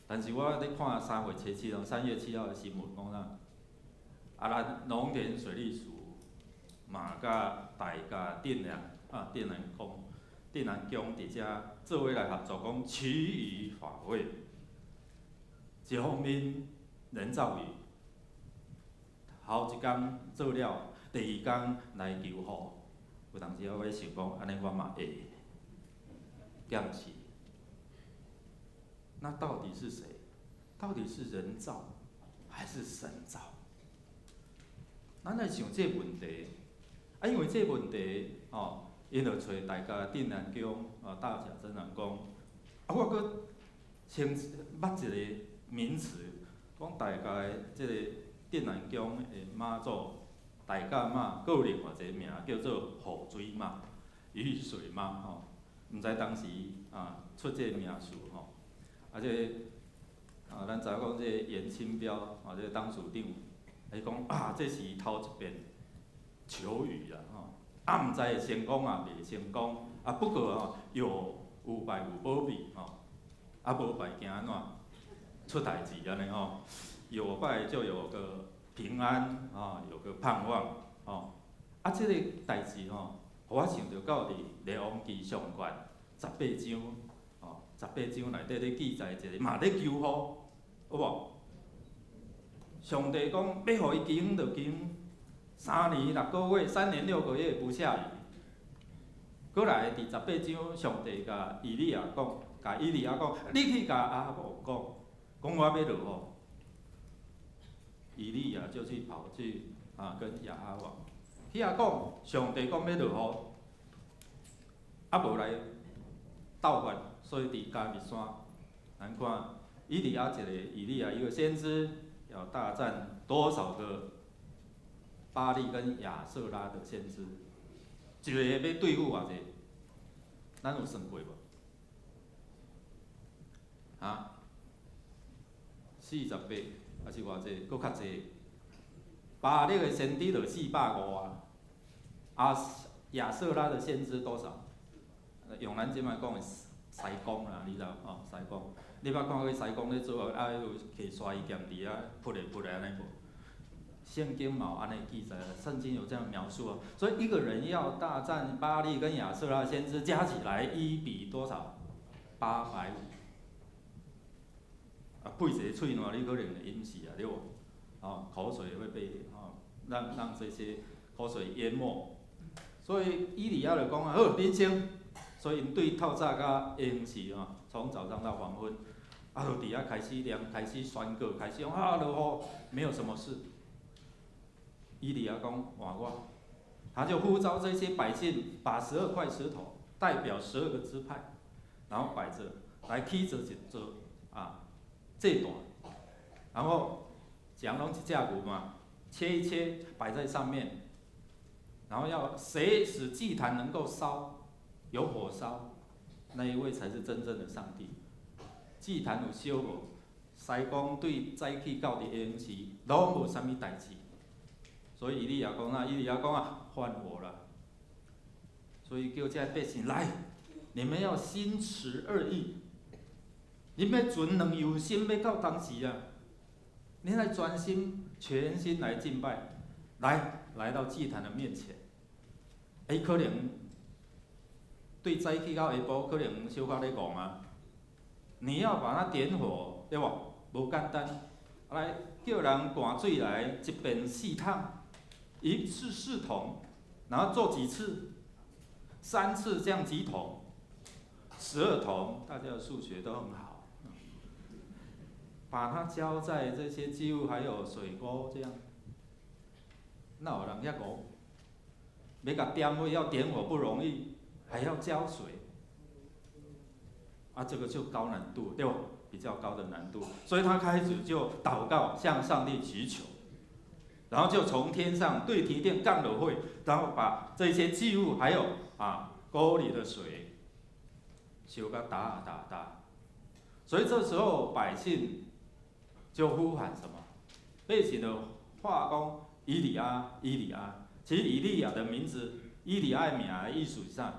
但是我咧看3月7日，3月7號的新聞講啥？啊，咱農田水利署嘛，佮大甲鎮南啊，鎮南宮、鎮南宮佇遮做伙來合作，講祈雨法會，一方面人造雨，頭一工做了，第二工來求雨。有當時我咧想講，按呢我嘛會減死。那到底是誰？到底是人造還是神造？咱來想這個問題，啊，因為這個問題，哦，𪜶就揣大甲鎮南宮，啊，大甲鎮瀾宮，啊，我閣先捌一個名詞，講大甲的這個鎮瀾宮的媽祖，大甲媽，閣有另外一個名叫做雨水媽、雨水媽，吼，毋知當時啊出這個名詞，吼。啊，這個啊，咱知影講這個顏清標，啊，這個董事長，伊講啊，這是頭一遍求雨啦，吼，啊，毋知會成功啊，袂成功，啊，不過吼，有有拜有保庇，吼，啊，無拜驚按怎出代誌按呢吼，有拜就有個平安，啊，有個盼望，吼，啊，這個代誌吼，予我想著到佇列王紀上卷十八章。十八章內底咧記載一個嘛咧求雨，有無？上帝講欲予伊祈就祈，3年6個月，3年6個月不下雨。閣來佇十八章，上帝共以利亞講，共以利亞講，你去共亞哈王講，講我欲落雨。以利亞就去跑去啊，跟亞哈王去遐講，上帝講欲落雨，啊無來鬥法。所以佇迦密山，咱看以利亞一個，以利亞一個先知，要大戰多少個巴力跟亞舍拉的先知，一個欲對付偌濟？咱有算過無？啊？48，抑是偌濟？閣較濟？巴力的先知就450啊，啊亞舍拉的先知多少？用咱這擺講的師公啦，你知無？吼，師公，你捌看過師公咧做啊？有提刷伊劍佇遐噗咧噗咧按呢無？聖經嘛有按呢記載，聖經有這樣描述啊。所以一個人要大戰巴力跟亞舍拉先知，加起來1比多少？850。啊，噴一個喙瀾，你可能會淹死啊，對無？哦，口水會被哦，讓這些口水淹沒。所以以利亞就講啊，好，恁先。所以𪜶對透早到下昏時吼，從早上到黃昏，啊，就佇遐開始念，開始宣告，開始講啊落雨，沒有什麼事。以利亞講換我，他就呼召這些百姓，把12塊石頭代表12個支派，然後擺著來起做一座啊祭壇，然後講攏一隻牛嘛，切一切擺在上面，然後要誰使祭壇能夠燒，有火燒，那一位才是真正的上帝。祭壇有燒無？師公對早起到佇下昏時，攏無啥物代誌。所以以利亞講啊，以利亞講啊，換我了。所以叫這百姓來，你們要心持二意，你們存兩樣心欲到當時啊，你來專心全心來敬拜，來到祭壇的面前。欸，可能對早起到下晡，可能小可咧戇啊。你要把它點火，對無？無簡單。來叫人灌水來，一遍四桶，一次4桶，然後做幾次？3次這樣幾桶？12桶，大家的數學都很好。把它澆在這些祭物還有水溝這樣，哪有人遐戇？欲共點火要點火不容易，還要澆水，啊，這個就高難度，對吧？比較高的難度，所以他開始就禱告，向上帝祈求，然後就從天上對提天降了火，然後把這些祭物還有啊溝裡的水，燒甲焦焦焦，所以這時候百姓就呼喊什麼？百姓的話講以利亞，以利亞。其實以利亞的名字，以利亞的名的意思是啥？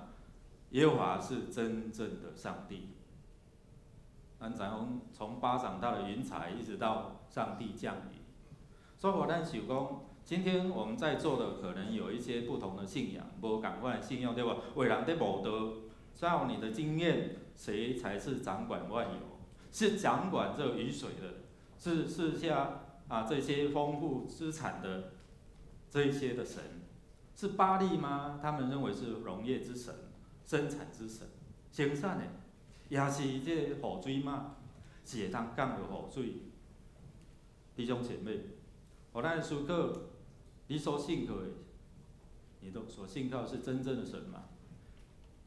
耶和華是真正的上帝。咱知影從巴掌大的雲彩一直到上帝降雨，所以我咱想講，今天我們在座的可能有一些不同的信仰，無仝款的信仰對無？有人佇慕道，照你的經驗，誰才是掌管萬有？是掌管這雨水的，是賜下啊這些豐富資產的這一些的神，是巴力嗎？他們認為是農業之神、生產之神，生產的。也是這個雨水嗎？是會當降落雨水。弟兄姐妹，予咱思考，你所信靠的，你都所信靠是真正的神嗎？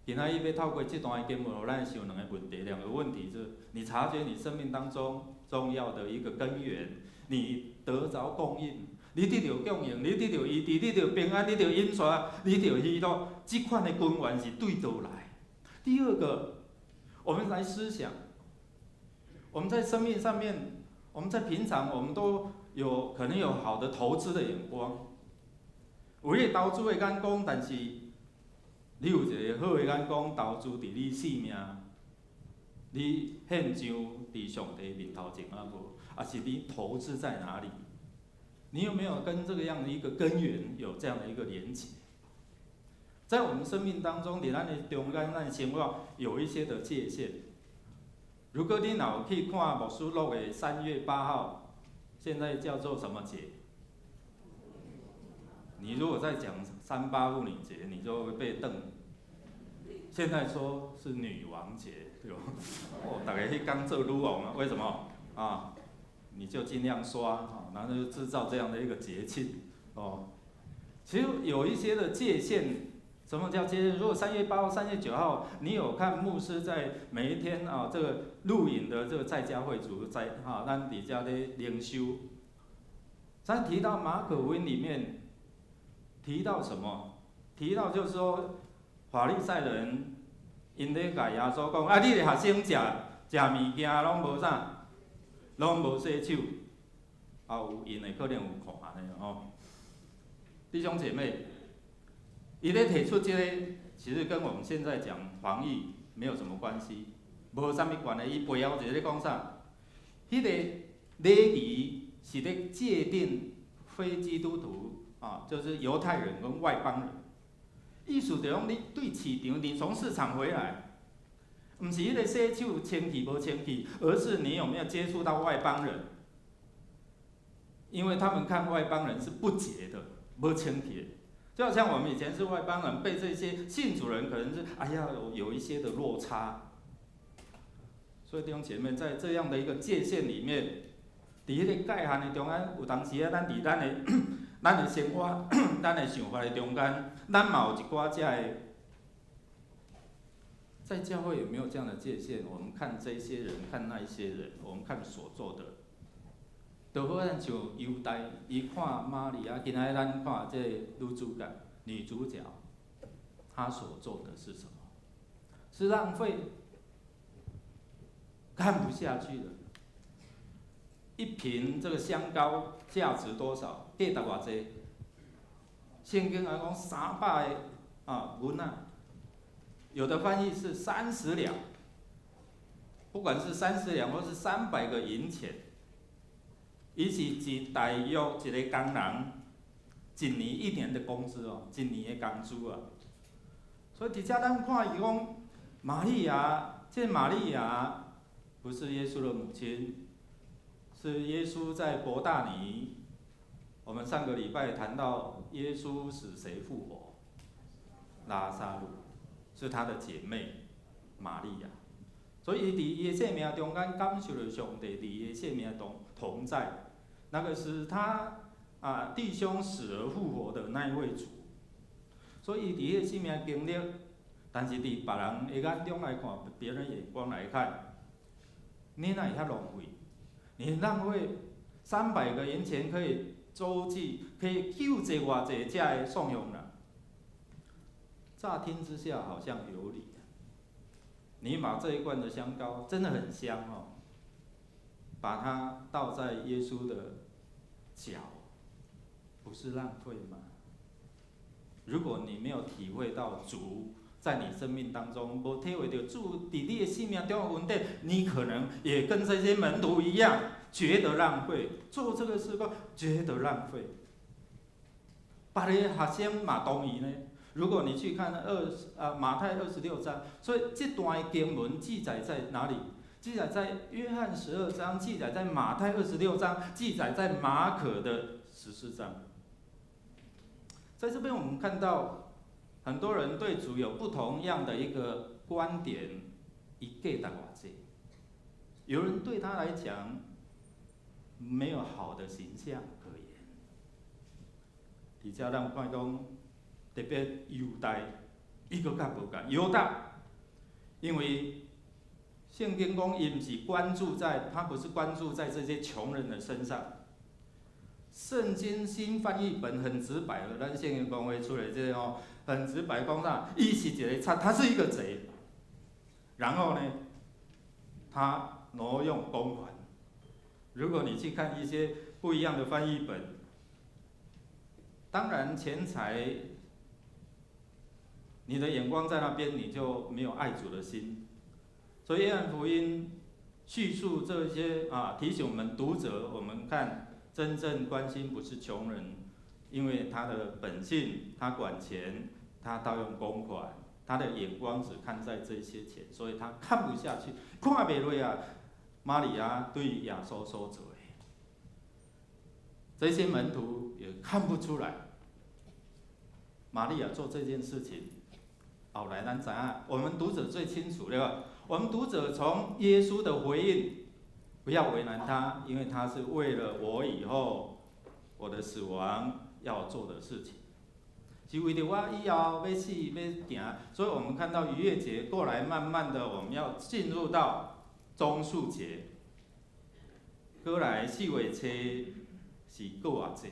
今仔日欲透過這段經文，予咱想兩個問題，兩個問題就是：你察覺你生命當中重要的一個根源，你得著供應，你得著供應，你得著醫治，你得著平安，你得著恩賜，你得著喜樂，這款的根源是對佗來？第二個，我們來思想，我們在生命上面，我們在平常，我們都有可能有好的投資的眼光，有你投資的眼光，但是你有一個好的眼光投資佇你性命，你獻上佇上帝面頭前啊無？抑是你投資在哪裡？你有沒有跟這個樣的一個根源有這樣的一個連結？在我們生命當中，佇咱的中間，咱的生活有一些的界限。如果你若有去看默示錄的3月8號，現在叫做什麼節？你如果再講三八婦女節，你就會被瞪。現在說是女王節，對吧？哦，大家彼工做女王啊？為什麼？啊，你就盡量刷啊，然後就製造這樣的一個節慶哦。其實有一些的界限。什麼叫界限？如果3月8號、3月9號，你有看牧師在每一天啊，這個錄影的這個在家會主在哈，咱佇遮咧靈修，在提到馬可福音裡面提到什麼？提到就是說，法利賽人𪜶咧共耶穌講，啊，你的學生食食物件攏無啥，攏無洗手，啊有𪜶的可能有看呢吼。弟兄姐妹，伊咧提出這個，其實跟我們現在講防疫沒有什麼關係，無啥物關係。伊背後是咧講啥？彼個禮儀是咧界定非基督徒啊，就是猶太人跟外邦人。意思就講，你對市場，你從市場回來，毋是彼個洗手清氣無清氣，而是你有沒有接觸到外邦人？因為他們看外邦人是不潔的，無清氣的。就好像我們以前是外邦人，被這些信主人可能是哎呀有一些的落差。所以弟兄姐妹，在這樣的一個界限裡面，佇彼個界限的中間，有當時啊，咱佇咱的生活、咱的想法的中間，咱嘛有一寡遮的，在教會有沒有這樣的界限？我們看這些人，看那些人，我們看所做的，就好像像猶大，伊看瑪利亞，今仔日咱看這個女主角，女主角，她所做的是什麼？是浪費，看不下去了。一瓶這個香膏價值多少？價值偌濟？聖經來講300個啊銀仔，有的翻譯是30兩，不管是30兩或是300個銀錢，伊是一大約一個工人一年一年的工資哦，一年的工資啊。所以佇遮咱看伊講，瑪利亞，這瑪利亞不是耶穌的母親，是耶穌在伯大尼。我們上個禮拜談到耶穌使誰復活？拉撒路，是他的姐妹瑪利亞。所以佇伊的生命中間感受著上帝佇伊的生命中同在，那個是他啊弟兄死而復活的那一位主。所以佇伊的生命經歷，但是佇別人的眼中來看，別人眼光來看，你哪會遐浪費？你浪費300個銀錢可以周濟，可以救濟偌濟遮的送養人。乍聽之下好像有理。你把這一罐的香膏真的很香哦，把它倒在耶穌的腳，不是浪費嗎？如果你沒有體會到主在你生命當中，無體會著主佇你的生命中的恩典，你可能也跟這些門徒一樣，覺得浪費，做這個事工覺得浪費。別个學生嘛同意呢。如果你去看馬太26章，所以這段經文記載在哪裡？記載在約翰12章，記載在馬太二十六章，記載在馬可的14章。在這邊我們看到，很多人對主有不同樣的一個觀點，伊價值偌濟。有人對他來講，沒有好的形象可言。佇遮咱看講，特別猶大，伊閣較無仝。猶大，因為聖經講，伊毋是關注在，他不是關注在這些窮人的身上。聖經新翻譯本很直白的，咱聖經講話出來這個吼，很直白講啥？伊是一个賊，他是一個賊。然後呢，他挪用公款。如果你去看一些不一樣的翻譯本，當然錢財，你的眼光在那邊，你就沒有愛主的心。所以約翰福音敘述這些啊，提醒我們讀者，我們看真正關心不是窮人，因為他的本性，他管錢，他盜用公款，他的眼光只看在這些錢，所以他看不下去，看袂落啊。瑪利亞對耶穌所做的，這些門徒也看不出來。瑪利亞做這件事情，後來咱知影，我們讀者最清楚，對吧？我們讀者從耶穌的回應，不要為難他，因為他是為了我以後我的死亡要做的事情，是為著我以後欲死欲行，所以我們看到逾越節過來，慢慢的我們要進入到棕樹節，過來4月初是復活節，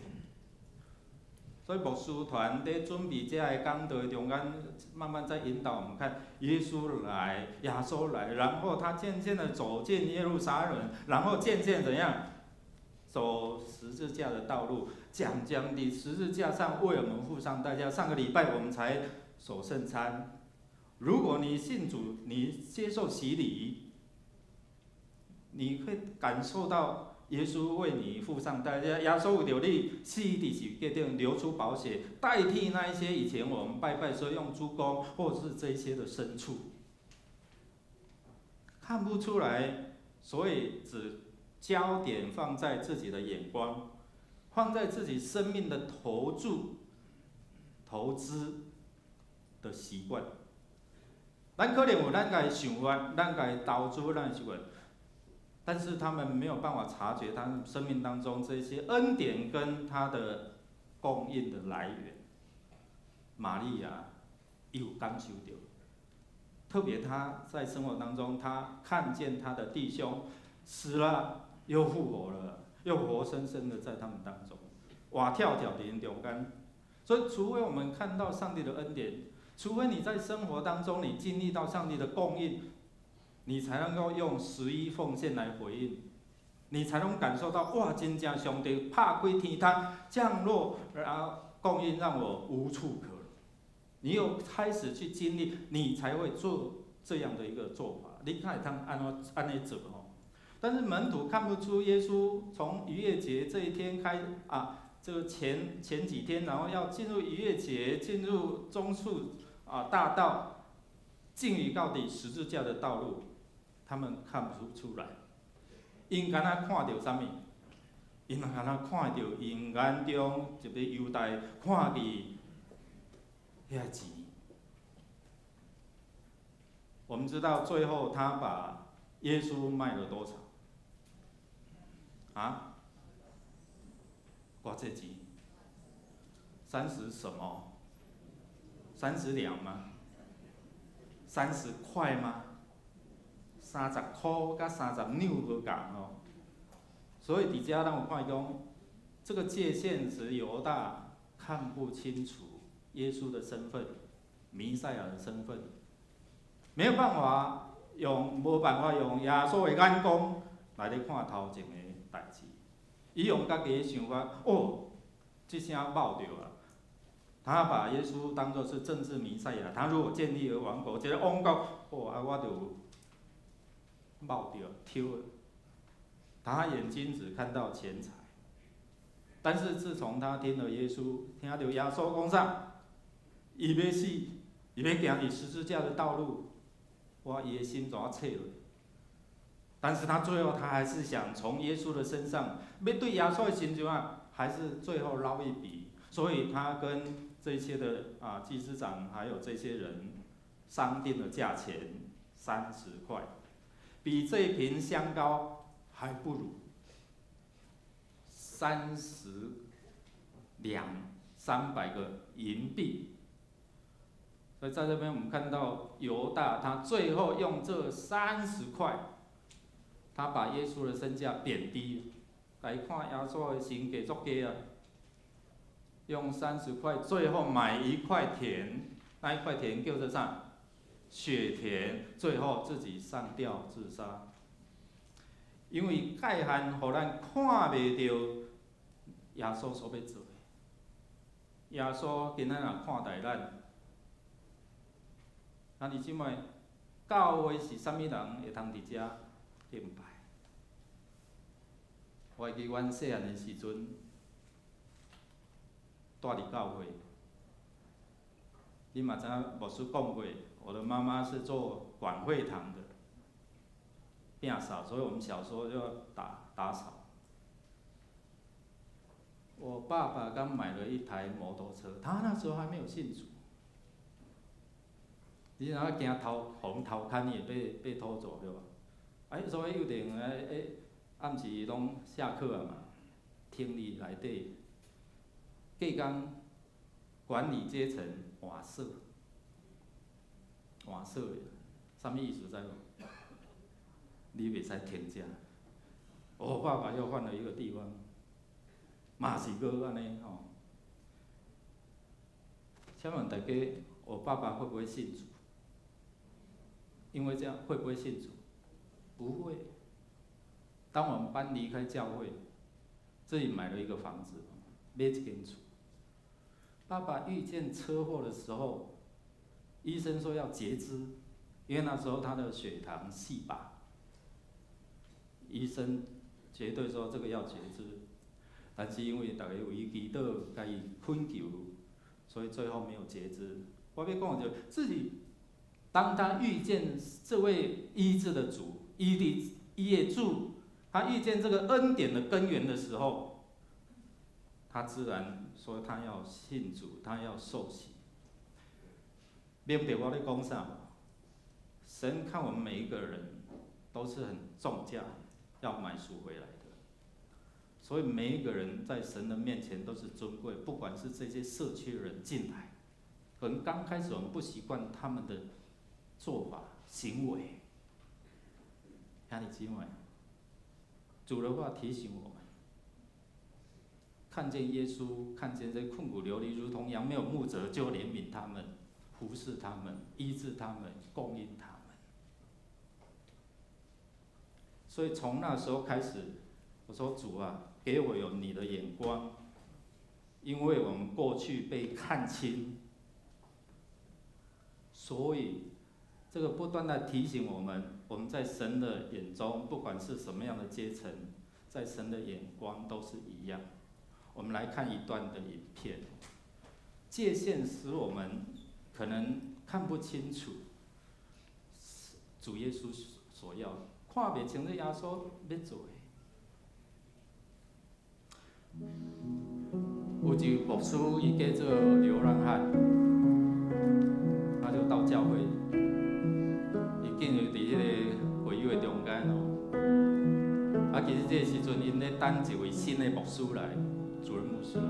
所以牧師團佇準備這个講道中間，慢慢在引導我們看耶穌來，耶穌來，然後他漸漸的走進耶路撒冷，然後漸漸怎樣走十字架的道路，漸漸佇十字架上為我們付上代價。上個禮拜我們才守聖餐，如果你信主，你接受洗禮，你會感受到耶穌為你付上代價，耶穌為著你死佇十字架頂流出寶血，代替那一些以前我們拜拜時候用豬公或者是這些的牲畜，看不出來，所以只焦點放在自己的眼光，放在自己生命的投注、投資的習慣。咱可能有咱家的想法，咱家的投資，咱的習慣。但是他們沒有辦法察覺他們生命當中這些恩典跟他的供應的來源。瑪利亞有感受著，特別他在生活當中，他看見他的弟兄死了又復活了，又活生生的在他們當中，活跳跳佇𪜶中間。所以，除非我們看到上帝的恩典，除非你在生活當中你經歷到上帝的供應，你才能夠用十一奉獻來回應，你才能感受到哇，真正上帝拍開天窗降落，然後供應讓我無處可容。你有開始去經歷，你才會做這樣的一個做法。你看會當按怎按呢做吼？但是門徒看不出耶穌從逾越節這一天開啊，這個前前幾天，然後要進入逾越節，進入棕樹啊大道，進入到底十字架的道路。他們看不出來，𪜶敢若看著啥物？𪜶敢若看著𪜶眼中一個猶大看見遐錢。我們知道最後他把耶穌賣了多少？啊？偌濟錢？30什麼？30兩嗎？30塊嗎？30箍佮30兩無仝哦，所以佇遮咱有看講，這個界限是猶大看不清楚耶穌的身份，彌賽亞的身份，沒有辦法用，無辦法用耶穌的眼光來咧看頭前的代誌，伊用家己的想法，哦，這聲冒著啊，他把耶穌當作是政治彌賽亞，他如果建立了王國，這個王國，哦，啊，我就冒著抽了。他眼睛只看到錢財，但是自從他聽了耶穌，聽到耶穌講啥，伊欲死，伊欲行佇十字架的道路，哇，伊的心怎啊切落？但是他最後他還是想從耶穌的身上，欲對耶穌的身上啊，還是最後撈一筆，所以他跟這些的啊祭司長還有這些人商定了價錢30塊，比這瓶香膏還不如30兩300個銀幣。所以在這邊我們看到猶大，他最後用這三十塊，他把耶穌的身價貶低，來看耶穌的身價足低啊！用三十塊最後買一塊田，那一塊田叫做啥？血田，最後自己上吊自殺。因為界限予咱看袂著耶穌所欲做的。耶穌今仔若看待咱，兄弟姊妹，教會是啥物人會通佇遮敬拜？我會記阮細漢的時陣，蹛佇教會。你嘛知影牧師講過，我的媽媽是做管會堂的，摒掃，所以我們小時候就要打掃。我爸爸剛買了一台摩托車，他那時候還沒有信主。你若驚偷，予人偷牽，伊會被偷走對吧？哎，所以幼稚園哎，暗時攏下課啊嘛，廳裡內底，隔工管理階層換鎖，換鎖的，啥物意思知無？你袂使停遮。我爸爸又換了一個地方，嘛是閣按呢吼。請問大家，我爸爸會不會信主？因為這樣會不會信主？不會。當我們搬離開教會，自己買了一個房子，買一間厝。爸爸遇見車禍的時候，醫生說要截肢，因為那時候他的血糖400，醫生絕對說這個要截肢，但是因為大家為伊祈禱，共伊懇求，所以最後沒有截肢。我欲講就自己，當他遇見這位醫治的主，醫的醫的主，他遇見這個恩典的根源的時候，他自然說他要信主，他要受洗。明白我咧講啥無？神看我們每一個人都是很重價，要買贖回來的。所以每一個人在神的面前都是尊貴，不管是這些社區的人進來，可能剛開始我們不習慣他們的做法行為。兄弟姊妹，主的話提醒我們，看見耶穌，看見這困苦流離如同羊沒有牧者，就憐憫他們，服侍他們，醫治他們，供應他們。所以從那時候開始，我說主啊，給我有你的眼光，因為我們過去被看輕，所以這個不斷的提醒我們，我們在神的眼中，不管是什麼樣的階層，在神的眼光都是一樣。我們來看一段的影片，界限使我們可能看不清楚主耶穌所要，看袂清楚耶穌欲做的。有一個牧師，伊叫做流浪漢，他就到教會，伊進入佇彼個會友的中間哦。啊，其實這個時陣，𪜶咧等一位新的牧師來，主任牧師來。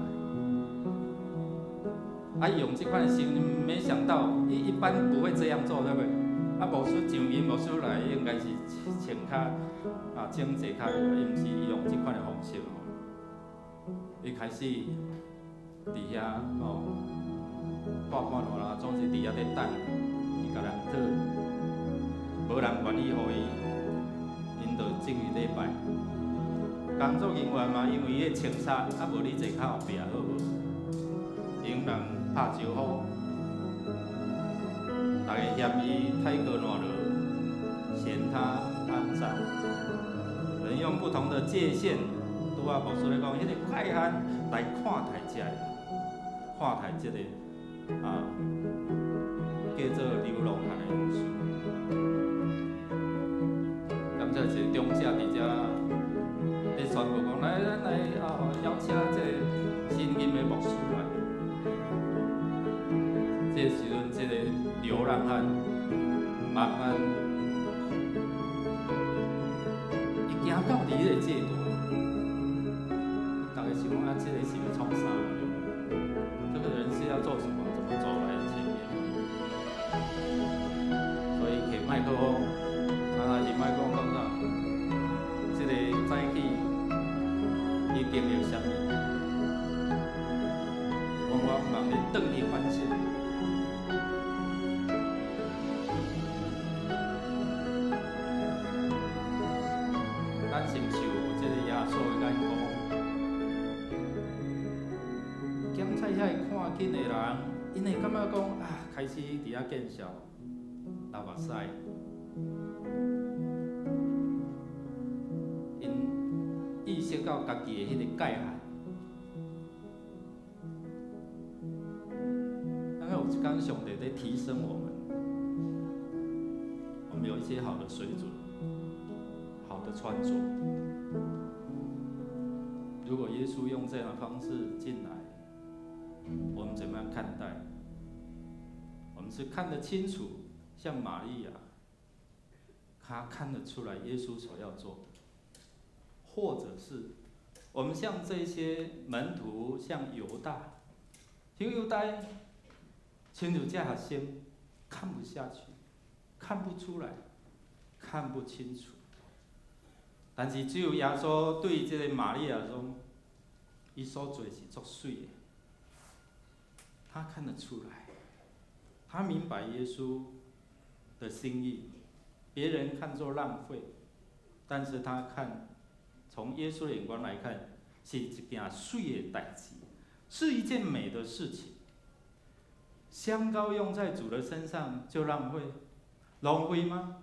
啊，用這款心，沒想到，一般不會這樣做，對不對？啊，牧師上任牧師來，應該是穿較啊整齊較，伊毋是伊用這款的方式吼。伊開始佇遐吼，半半路啦，總是佇遐咧等，伊共人討，無人願意予伊，𪜶就進去禮拜。工作人員嘛，因為伊咧清掃，啊無你坐較後壁好無？𪜶人拍招呼，逐家嫌伊太過爛了，嫌他骯髒。人用不同的界限，拄仔牧師咧講，彼個界限來看待這個，看待這個啊，叫做流浪漢的牧師。感謝一個長者佇遮咧宣布講，來咱來啊邀請這個新任的牧師來。這個時陣，這個流浪漢慢慢伊行到佇彼個祭壇，逐家想講啊，這個是欲創啥？這個人是要做什麼？怎麼走來前面？所以提麥克風，啊，若是麥克風講啥？這個早起伊經歷啥物？講我毋茫你轉去反省。咱是毋是有這個耶穌的眼光？檢查遐個看緊的人，𪜶會感覺講啊，開始佇遐見笑、流目屎。𪜶意識到家己的彼個界限。咱有一工上帝咧提升我們，我們有一些好的水準。好的穿着。如果耶穌用這樣的方式進來，我們怎麼樣看待？我們是看得清楚，像瑪利亞，她看得出來耶穌所要做的，或者是我們像這些門徒，像猶大，像猶大，親像這學生，看不下去，看不出來，看不清楚。但是只有耶穌對這個瑪利亞講，伊所做是足媠的，他看得出來，他明白耶穌的心意，別人看作浪費，但是他看，從耶穌的眼光來看，是一件媠的代誌，是一件美的事情。香膏用在主的身上就浪費，浪費嗎？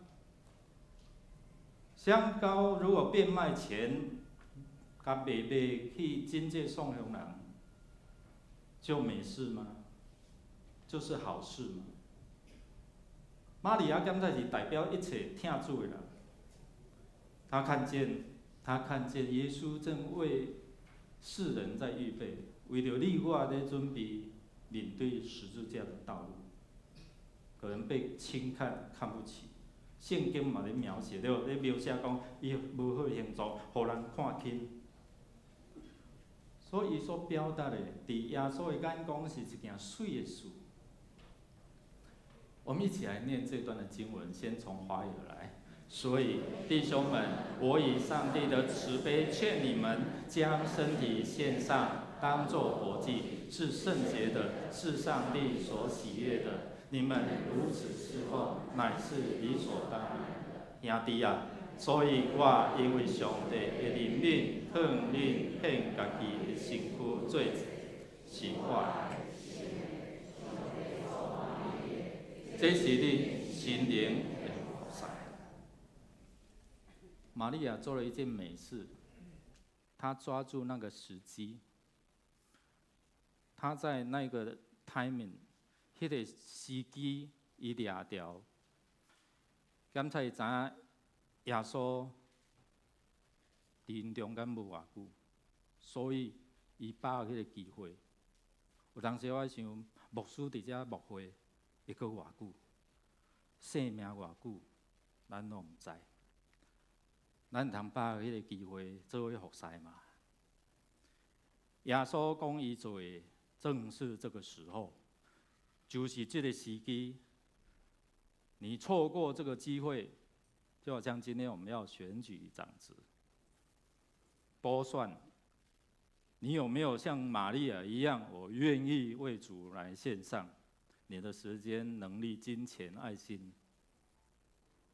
香膏如果變賣錢，共賣賣去經濟送予人，就沒事嗎？就是好事嗎？瑪利亞剛才是代表一切疼主的人，他看見耶穌正為世人在預備，為著你我咧準備面對十字架的道路，可能被輕看、看不起。聖經嘛咧描寫對，咧描寫講伊無好形狀，予人看輕。所以伊所表達的，佇耶穌的眼光是一件媠的事。我們一起來念這段的經文，先從華語來。所以弟兄們，我以上帝的慈悲勸你們，將身體獻上，當作活祭，是聖潔的，是上帝所喜悅的。你們如此侍奉，乃是理所當然。兄弟啊，所以我因為上帝的憐憫，勸恁獻家己的身軀做祭，是活的。這是你心靈的服侍。瑪利亞做了一件美事，她抓住那個時機，她在那個 timing，彼個時機，伊掠著。檢查伊知影耶穌佇𪜶中間無偌久，所以伊把握彼個機會。有當時我想，牧師佇遮牧會會閣偌久，生命偌久，咱攏毋知。咱毋通把握彼個機會做伙服侍嘛。耶穌講伊做的正是這個時候，就是這個時機。你錯過這個機會，就好像今天我們要選舉長執，補選，你有沒有像瑪利亞一樣，我願意為主來獻上你的時間、能力、金錢、愛心，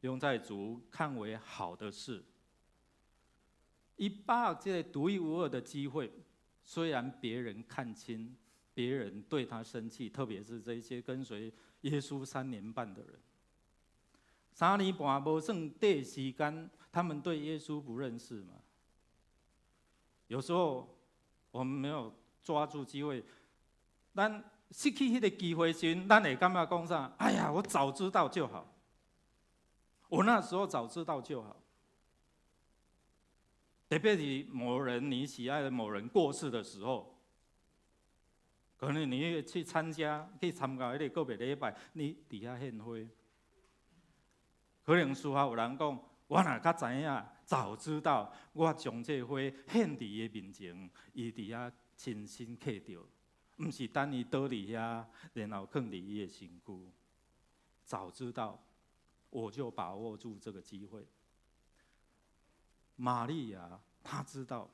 用在主看為好的事。伊把握這個獨一無二的機會，雖然別人看輕，別人對他生氣，特別是這些跟隨耶穌3年半的人，三年半無算短時間，他們對耶穌不認識嘛？有時候我們沒有抓住機會，咱失去彼個機會時，咱會感覺講啥？哎呀，我早知道就好，我那時候早知道就好。特別是某人你喜愛的某人過世的時候，可能你去參加去參加彼個告別禮拜，你佇遐獻花，可能事後有人講，我若較知影，早知道我將這個花獻佇伊面前，伊佇遐親身揢著，毋是等伊倒佇遐，然後囥佇伊的身軀。早知道，我就把握住這個機會。瑪利亞，她知道，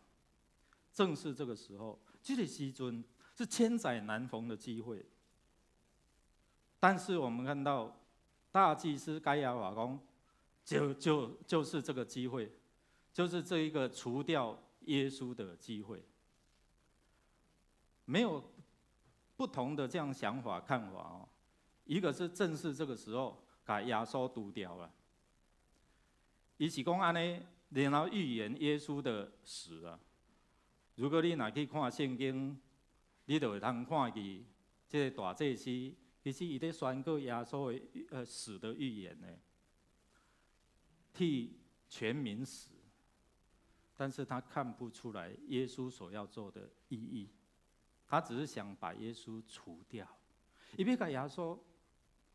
正是這個時候，這個時陣是千載難逢的機會，但是我們看到大祭司該亞法講，就是這個機會，就是這一個除掉耶穌的機會。沒有不同的這樣想法看法哦，一個是正是這個時候共耶穌除掉了，伊是講按呢，然後預言耶穌的死啊。如果你若去看聖經，你就會通看見這個大祭司，其實伊咧宣告耶穌的死的預言呢，替全民死，但是他看不出來耶穌所要做的意義，他只是想把耶穌除掉，伊欲共耶穌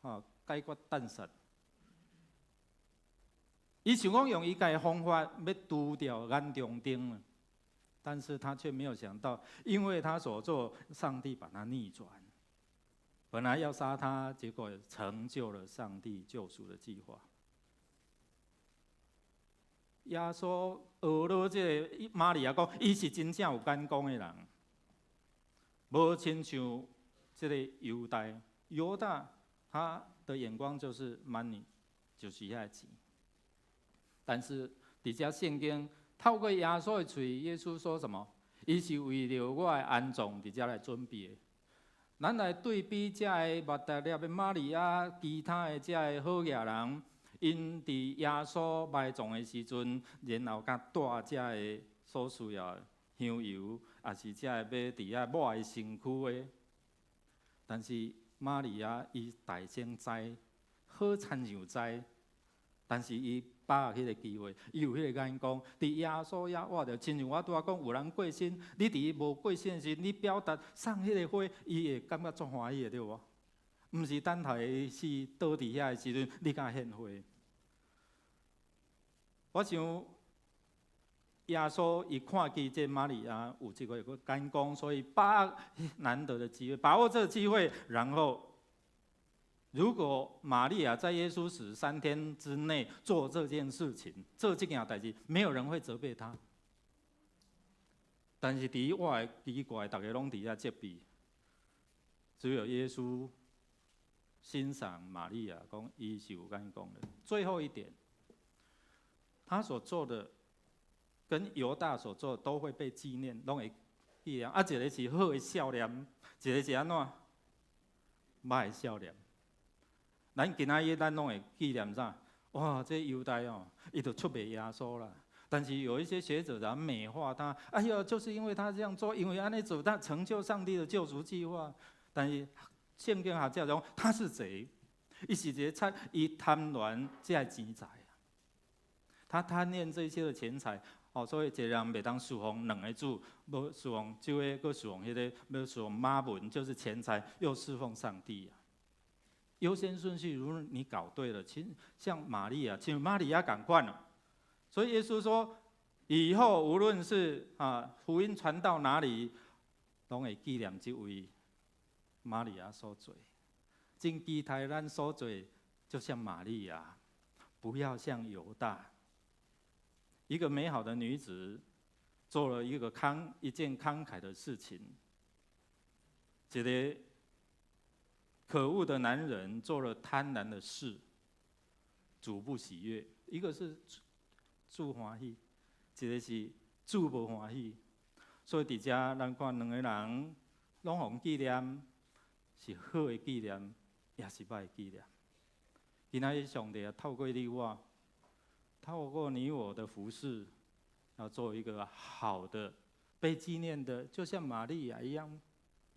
啊解決彈殺，伊想講用伊家的方法欲除掉眼中釘。但是他卻沒有想到，因為他所做，上帝把他逆轉。本來要殺他，結果成就了上帝救贖的計劃。耶穌學了這個瑪利亞講，伊是真正有眼光的人，無親像這個猶大，猶大他的眼光就是 money，就是遐錢。但是佇遮聖經透過耶穌的喙，耶穌說什麼？伊是為著我的安葬佇遮來準備的。咱來對比遮个抹大拉的瑪利亞，其他的遮个好額人，𪜶佇耶穌埋葬的時陣，然後共帶遮个所需要的香油，抑是遮个欲佇遐抹伊身軀的。但是瑪利亞伊大先知，好親像知，但是伊把握彼個機會，伊有彼個眼光，佇耶穌遐活著，親像我拄仔講，有人過身，你佇伊無過身的時，你表達送彼個花，伊會感覺足歡喜的，對無？毋是等待伊死倒佇遐的時陣，你才獻花。我想耶穌伊看見這瑪利亞有這個眼光，所以把握難得的機會，把握這個機會，然後，如果瑪利亞在耶穌死3天之內做這件事情，做這件代誌，沒有人會責備他。但是佇我的奇怪，逐家攏佇遐責備，只有耶穌欣賞瑪利亞，講伊是有眼光的。最後一點，他所做的跟猶大所做的都會被紀念，攏會紀念。啊，一個是好的少年，一個是按怎歹的少年。咱今仔日咱攏會紀念啥？哇，這猶大哦，伊就出賣耶穌啦。但是有一些學者在美化他，哎呦，就是因為他這樣做，因為按呢做，他成就上帝的救贖計劃。但是聖經學者講他是賊，伊是一个賊，伊貪戀這个錢財，他貪戀這些的錢財，哦，所以一個人袂當侍奉兩個主，無侍奉這个，閣侍奉彼个，欲侍奉瑪門，就是錢財，又侍奉上帝啊。優先順序，如果你搞對了，其實像瑪利亞，像瑪利亞仝款了。所以耶穌說，以後無論是福音傳到哪裡，攏會紀念這位瑪利亞所做。真期待咱所做，就像瑪利亞，不要像猶大。一個美好的女子，做了一件慷慨的事情，一個可惡的男人做了貪婪的事，主不喜悅。一個是主歡喜，一個是主無歡喜。所以佇遮咱看兩個人，攏予紀念，是好的紀念，也是歹的紀念。今仔日上帝啊，透過你我，透過你我的服侍，要做一個好的被紀念的，就像瑪利亞一樣，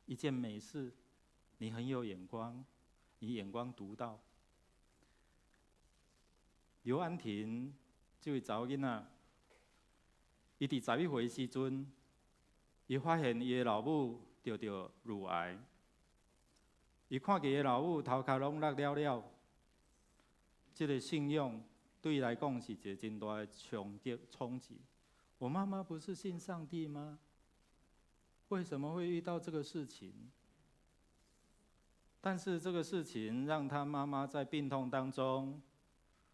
一件美事。你很有眼光，你眼光獨到。劉安婷這位查某囡仔，伊佇11歲時陣，伊發現伊的老母得著乳癌，伊看見伊老母頭殼攏落了了，這個信仰對伊來講是一個真大的衝擊衝擊。我媽媽不是信上帝嗎？為什麼會遇到這個事情？但是這個事情讓他媽媽在病痛當中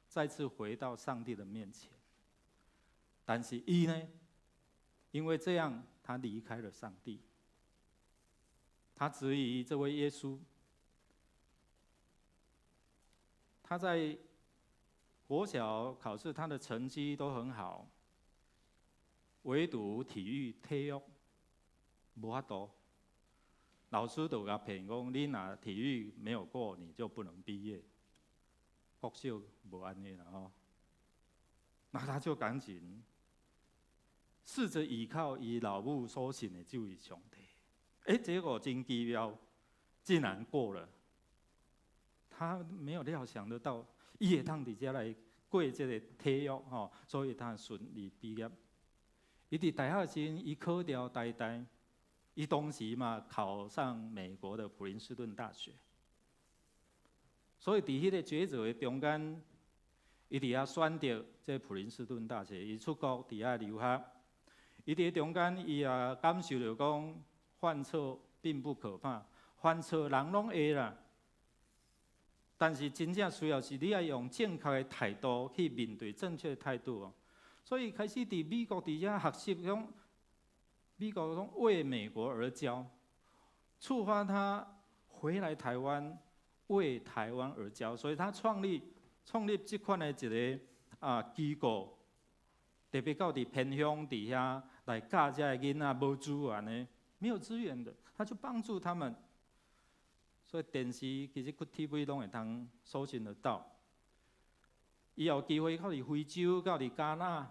再次回到上帝的面前。但是伊呢，因為這樣，他離開了上帝。他質疑這位耶穌。他在國小考試，他的成績都很好，唯獨體育無法度。老師都共騙講，你若體育沒有過，你就不能畢業。國小無按呢啦吼，那他就趕緊試着依靠伊老母所信的這位上帝。欸，結果真奇妙，竟然過了。他沒有料想得到，伊會當佇遮來過這個體育吼，所以他順利畢業。伊佇大學時，伊考著台大，伊當時嘛考上美國的普林斯頓大學。所以佇彼個抉擇的中間，伊佇遐選擇這普林斯頓大學，伊出國佇遐留學。伊佇中間，伊也感受著講，犯錯並不可怕，犯錯人攏會啦。但是真正需要是你愛用正確的態度去面對，正確的態度哦。所以開始佇美國佇遐學習，講美國講為美國而教，觸發他回來台灣為台灣而教，所以他創立這款的一個機構，特別到佇偏鄉佇遐來教這个囡仔無資源的，沒有資源的，他就幫助他們。所以電視其實 TV 攏會通搜尋得到。伊有機會到佇非洲，到佇加納，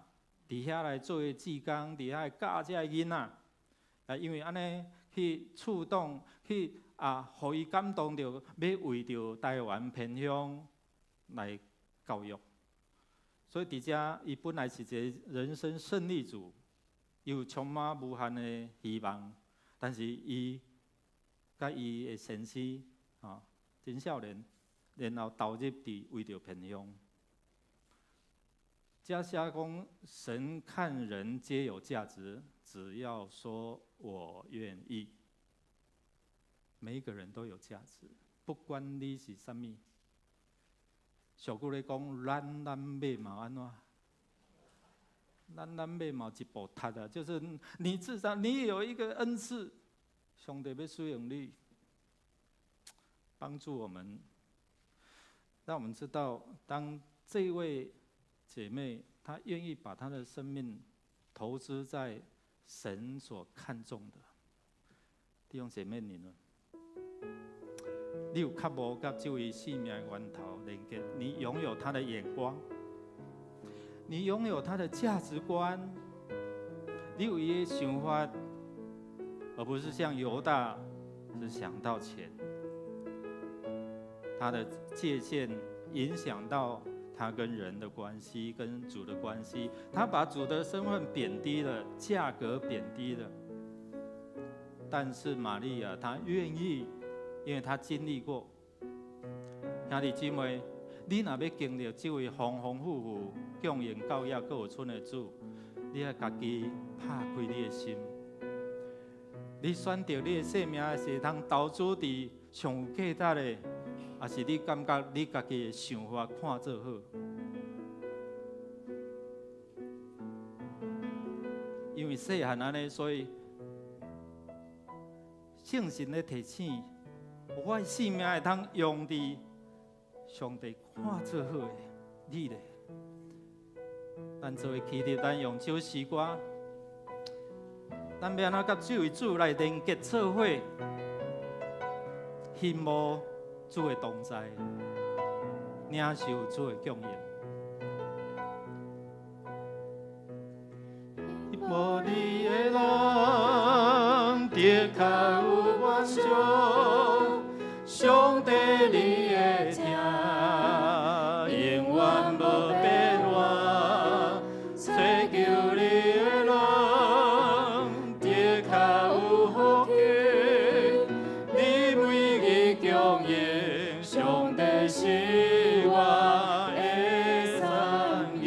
佇遐來做志工，佇遐教這个囡仔。因為按呢去觸動，去予伊感動著，欲為著台灣偏鄉來教育。所以佇遮，伊本來是一個人生勝利組，有充滿無限的希望，但是伊佮伊的先生，真少年，然後投入佇為著偏鄉。這寫講，神看人皆有價值，只要說我願意。每一個人都有價值，不管你是啥物。俗語咧講，咱馬嘛按怎？咱馬嘛一步踢啊，就是你至少你有一個恩賜，上帝欲使用你，幫助我們，讓我們知道，當這位姐妹她願意把她的生命投資在神所看重的，弟兄姐妹，你呢？你有較無佮這位生命源頭連結？你擁有他的眼光，你擁有他的價值觀，你有伊的想法，而不是像猶大只想到錢，他的界限影響到他跟人的關係，跟主的關係，他把主的身份貶低了，價格貶低了。但是瑪利亞她願意，因為她經歷過。兄弟姊妹，你若欲經歷這位豐豐富富、供應教養、閣有剩的主，你愛家己拍開你的心。你選擇你的生命是會通投資佇上有價值的，抑是你感覺你家己的想法看做好？因為細漢按呢，所以聖神咧提醒，我的生命會通用佇上帝看做好的，你咧？咱做伙起立，咱用這首詩歌，咱。咱欲按怎佮這位主來連結做伙，欣慕主的同在，領受主的供應。欣慕你的人，的確有滿足，上帝你的疼，永遠無變換，揣求你的人，的確有福氣，你每日供應，上帝是我的產業。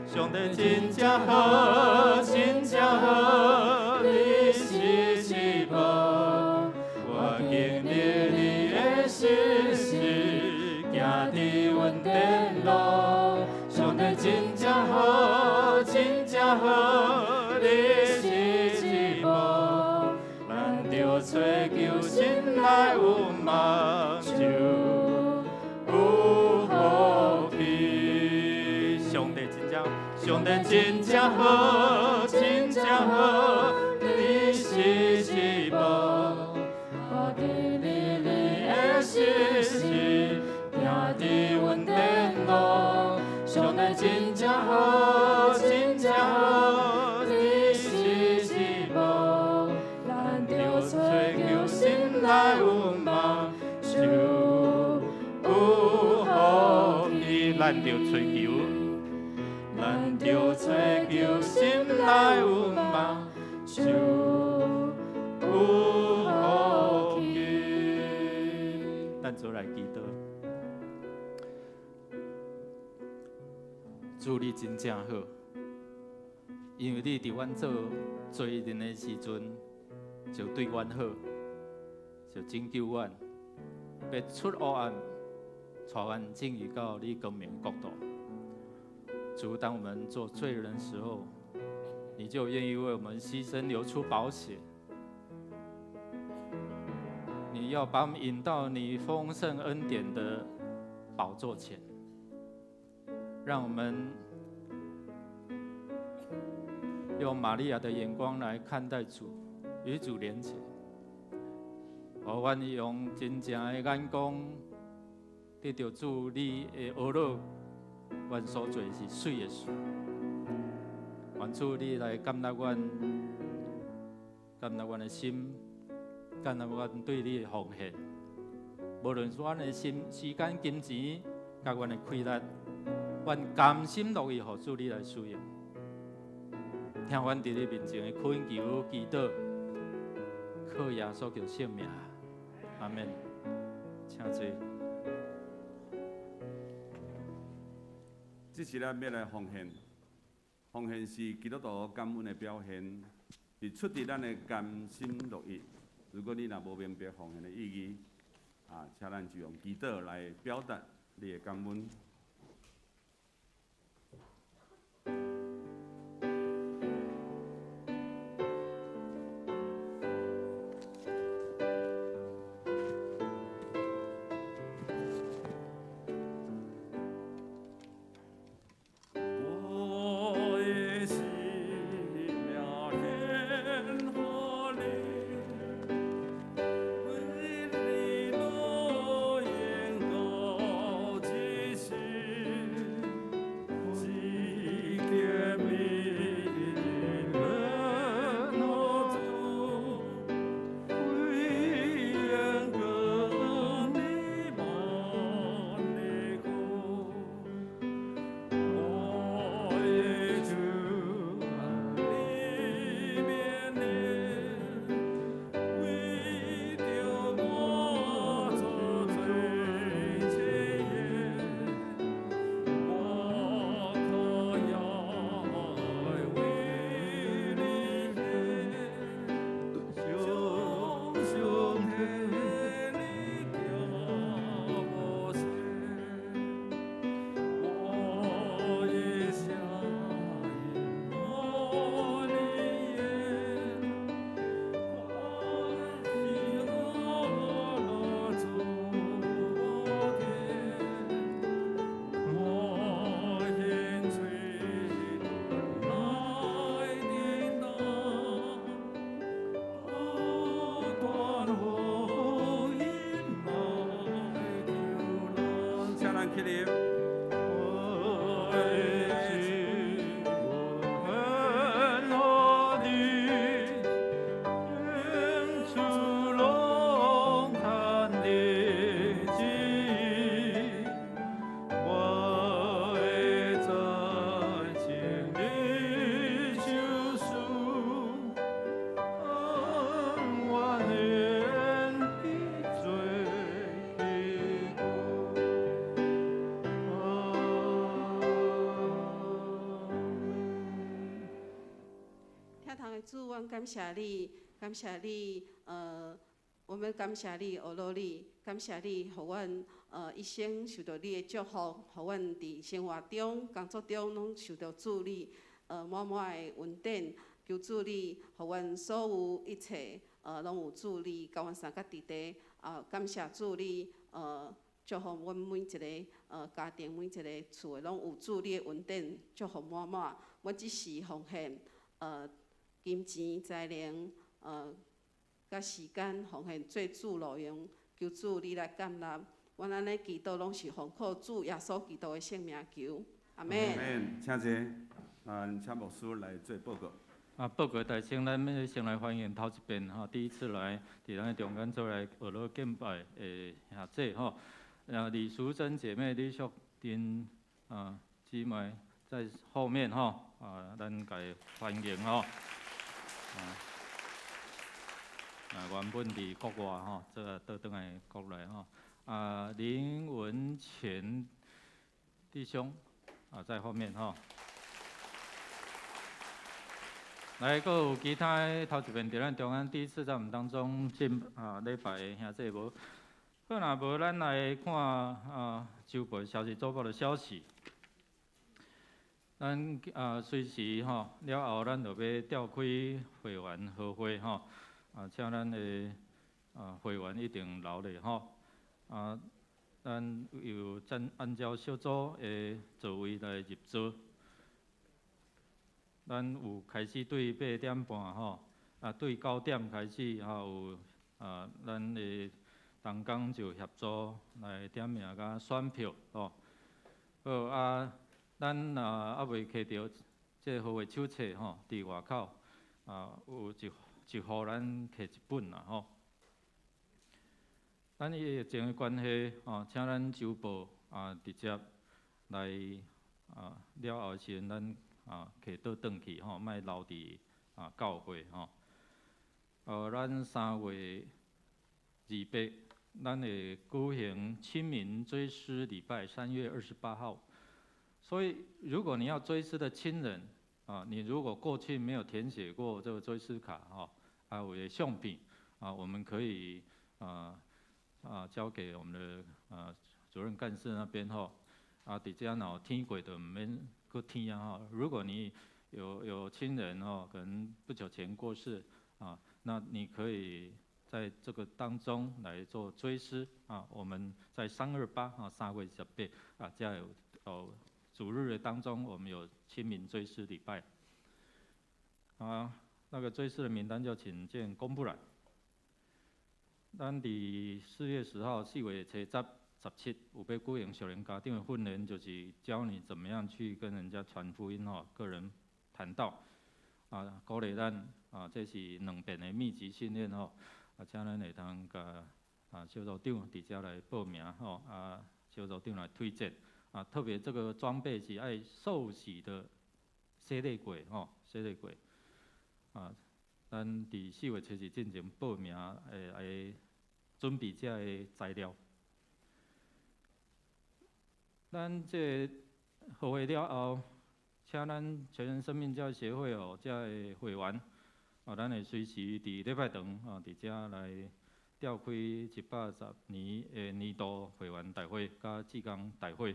上帝真正好，真正好，你是至寶，我經歷你的信實，行佇穩定路。上帝真正好，真正好，你是至寶，咱著揣求心內有望，就有福氣。上帝真正，上帝真正好，真正好，你是至寶，我經歷你的信實，行佇穩定路。上帝真正好，真正好，你是至寶，咱著揣求心內有望，就有福氣。咱著揣求，咱著揣求心內有望，就有福氣。咱做來祈禱，主你真正好，因為你佇阮做罪人的時陣，就對阮好，就拯救阮，欲出黑暗，帶阮進入到你光明國度。主，當我們做罪人的時候，你就願意為我們犧牲，流出寶血。你要把我們引到你豐盛恩典的寶座前，讓我們用瑪利亞的眼光來看待主，與主連結。予阮用真正的眼光，得著主你的呵咾，阮所做是媠的事。願主你來接納阮，接納阮的心，接納阮對你的奉獻。無論是阮的心、時間、金錢，佮阮的氣力，阮甘心樂意予主你來使用。聽阮佇你面前的懇求、祈禱，靠耶穌基督聖名，阿們。請坐。這時咱欲來奉獻，奉獻是基督徒感恩的表現，是出自咱的甘心樂意。如果你若無明白奉獻的意義，啊，請咱就用祈禱來表達你的感恩。我的生命獻予你，為你樂園到這世。咱起立。我的主，我恨你，天主龙潭的旨意，我会在经历救赎，我愿意做彼故。阿門。天堂的主，阮感謝你，感謝你，我們感謝你，呵咾你，感謝你，予阮一生受著你的祝福，予阮佇生活中、工作中攏受著主你滿滿的恩典。求主你，予阮所有一切，攏有主你佮阮相佮佇佇，啊，感謝主你，祝福阮每一个家庭、每一個厝的攏有主你的恩典，祝福滿滿。阮只是奉獻金錢、才能，佮時間奉獻做主路用，求主你來接納。阮按呢祈禱，攏是奉靠主耶穌基督的聖名求，阿門。阿門。請坐，啊，請牧師來做報告。啊，報告大先，咱欲先來歡迎頭一遍吼，第一次來佇咱中間做來呵咾敬拜的兄姊吼。啊，李淑珍姐妹、李淑珍啊姊妹在後面吼，啊，咱共歡迎吼。啊，原本佇國外吼，這個倒轉來國內吼。啊，林文乾弟兄啊，在後面吼。來，閣有其他的頭一遍佇咱中間第一次在我們當中進啊禮拜的兄姊無？好，若無咱來看啊週報消息、週報的消息。咱啊隨時吼了後，咱就欲召開會員和會吼，啊，請咱的啊會員一定留咧吼。啊，咱有按按照小組的座位來入座。咱有開始對8點半吼，啊對9點開始吼有啊，咱的同工就協助來點名佮選票吼。好啊，咱若猶未摕著這個和會手冊吼，佇外口啊有一一戶咱摕一本啦吼。咱疫情的關係吼，請咱週報啊直接來啊了後時陣咱啊摕倒轉去吼，莫留佇啊教會吼。咱3月28，咱會舉行清明追思禮拜，3月28號。所以，如果你要追思的親人啊，你如果過去沒有填寫過這個追思卡吼，啊，有的相片啊，我們可以啊交給我們的啊主任幹事那邊吼，啊，佇遮若有天過就毋免閣填啊吼。如果你有親人哦，可能不久前過世啊，那你可以在這個當中來做追思啊。我們在328啊，3月28啊，遮有哦主日的當中，我們有清明追思禮拜。啊，那個追思的名單就請見公布欄。咱佇4月10號，4月初十、17，有欲舉行屬靈家長的訓練，就是教你怎麼樣去跟人家傳福音吼，個人談道。啊，鼓勵咱啊，這是兩遍的密集訓練吼，啊，請咱會當共啊小組長佇遮來報名吼，啊，小組長來推薦。啊，特別這個裝備是愛受洗的洗禮過吼，洗禮過。啊，咱佇4月初四進前報名，會愛準備這个材料。咱這個和會了後，請咱全人生命教育協會哦，這个會員，啊，咱會隨時佇禮拜堂啊，佇遮來召開110年的年度會員大會佮志工大會。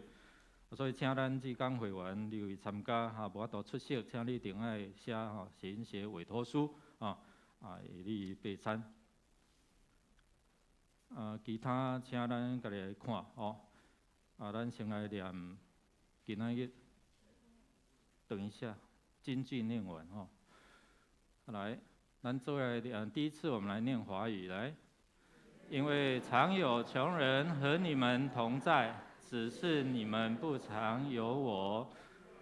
所以請咱志工會員入去參加，哈，無法度出席，請你一定愛寫吼，寫寫委託書啊，啊，予你備參。啊，其他請咱家己來看吼。啊，咱先來念今仔日，等一下，金句念完吼。來，咱做來念，第一次我們來念華語來，因為常有窮人和你們同在，只是你們不常有我。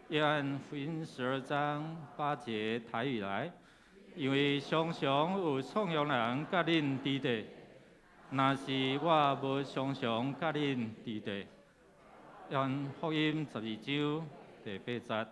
約翰福音12章8節台語來，因為常常有創樣人佮恁佇咧，若是我無常常佮恁佇咧。約翰福音12章第8節。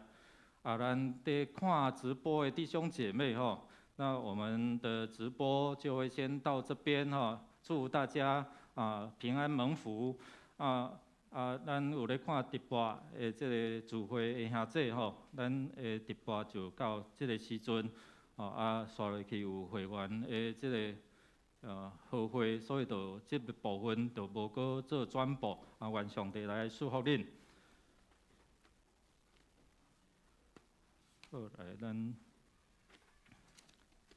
啊，咱佇看直播的弟兄姐妹吼，那我們的直播就會先到這邊吼，祝大家啊平安蒙福啊啊！咱有咧看直播的這个聚會的兄弟吼，咱的直播就到這个時陣，吼啊，紲落去有會員的這个合會，所以就這个部分就無閣做轉播啊，願上帝來賜福恁。好，來咱。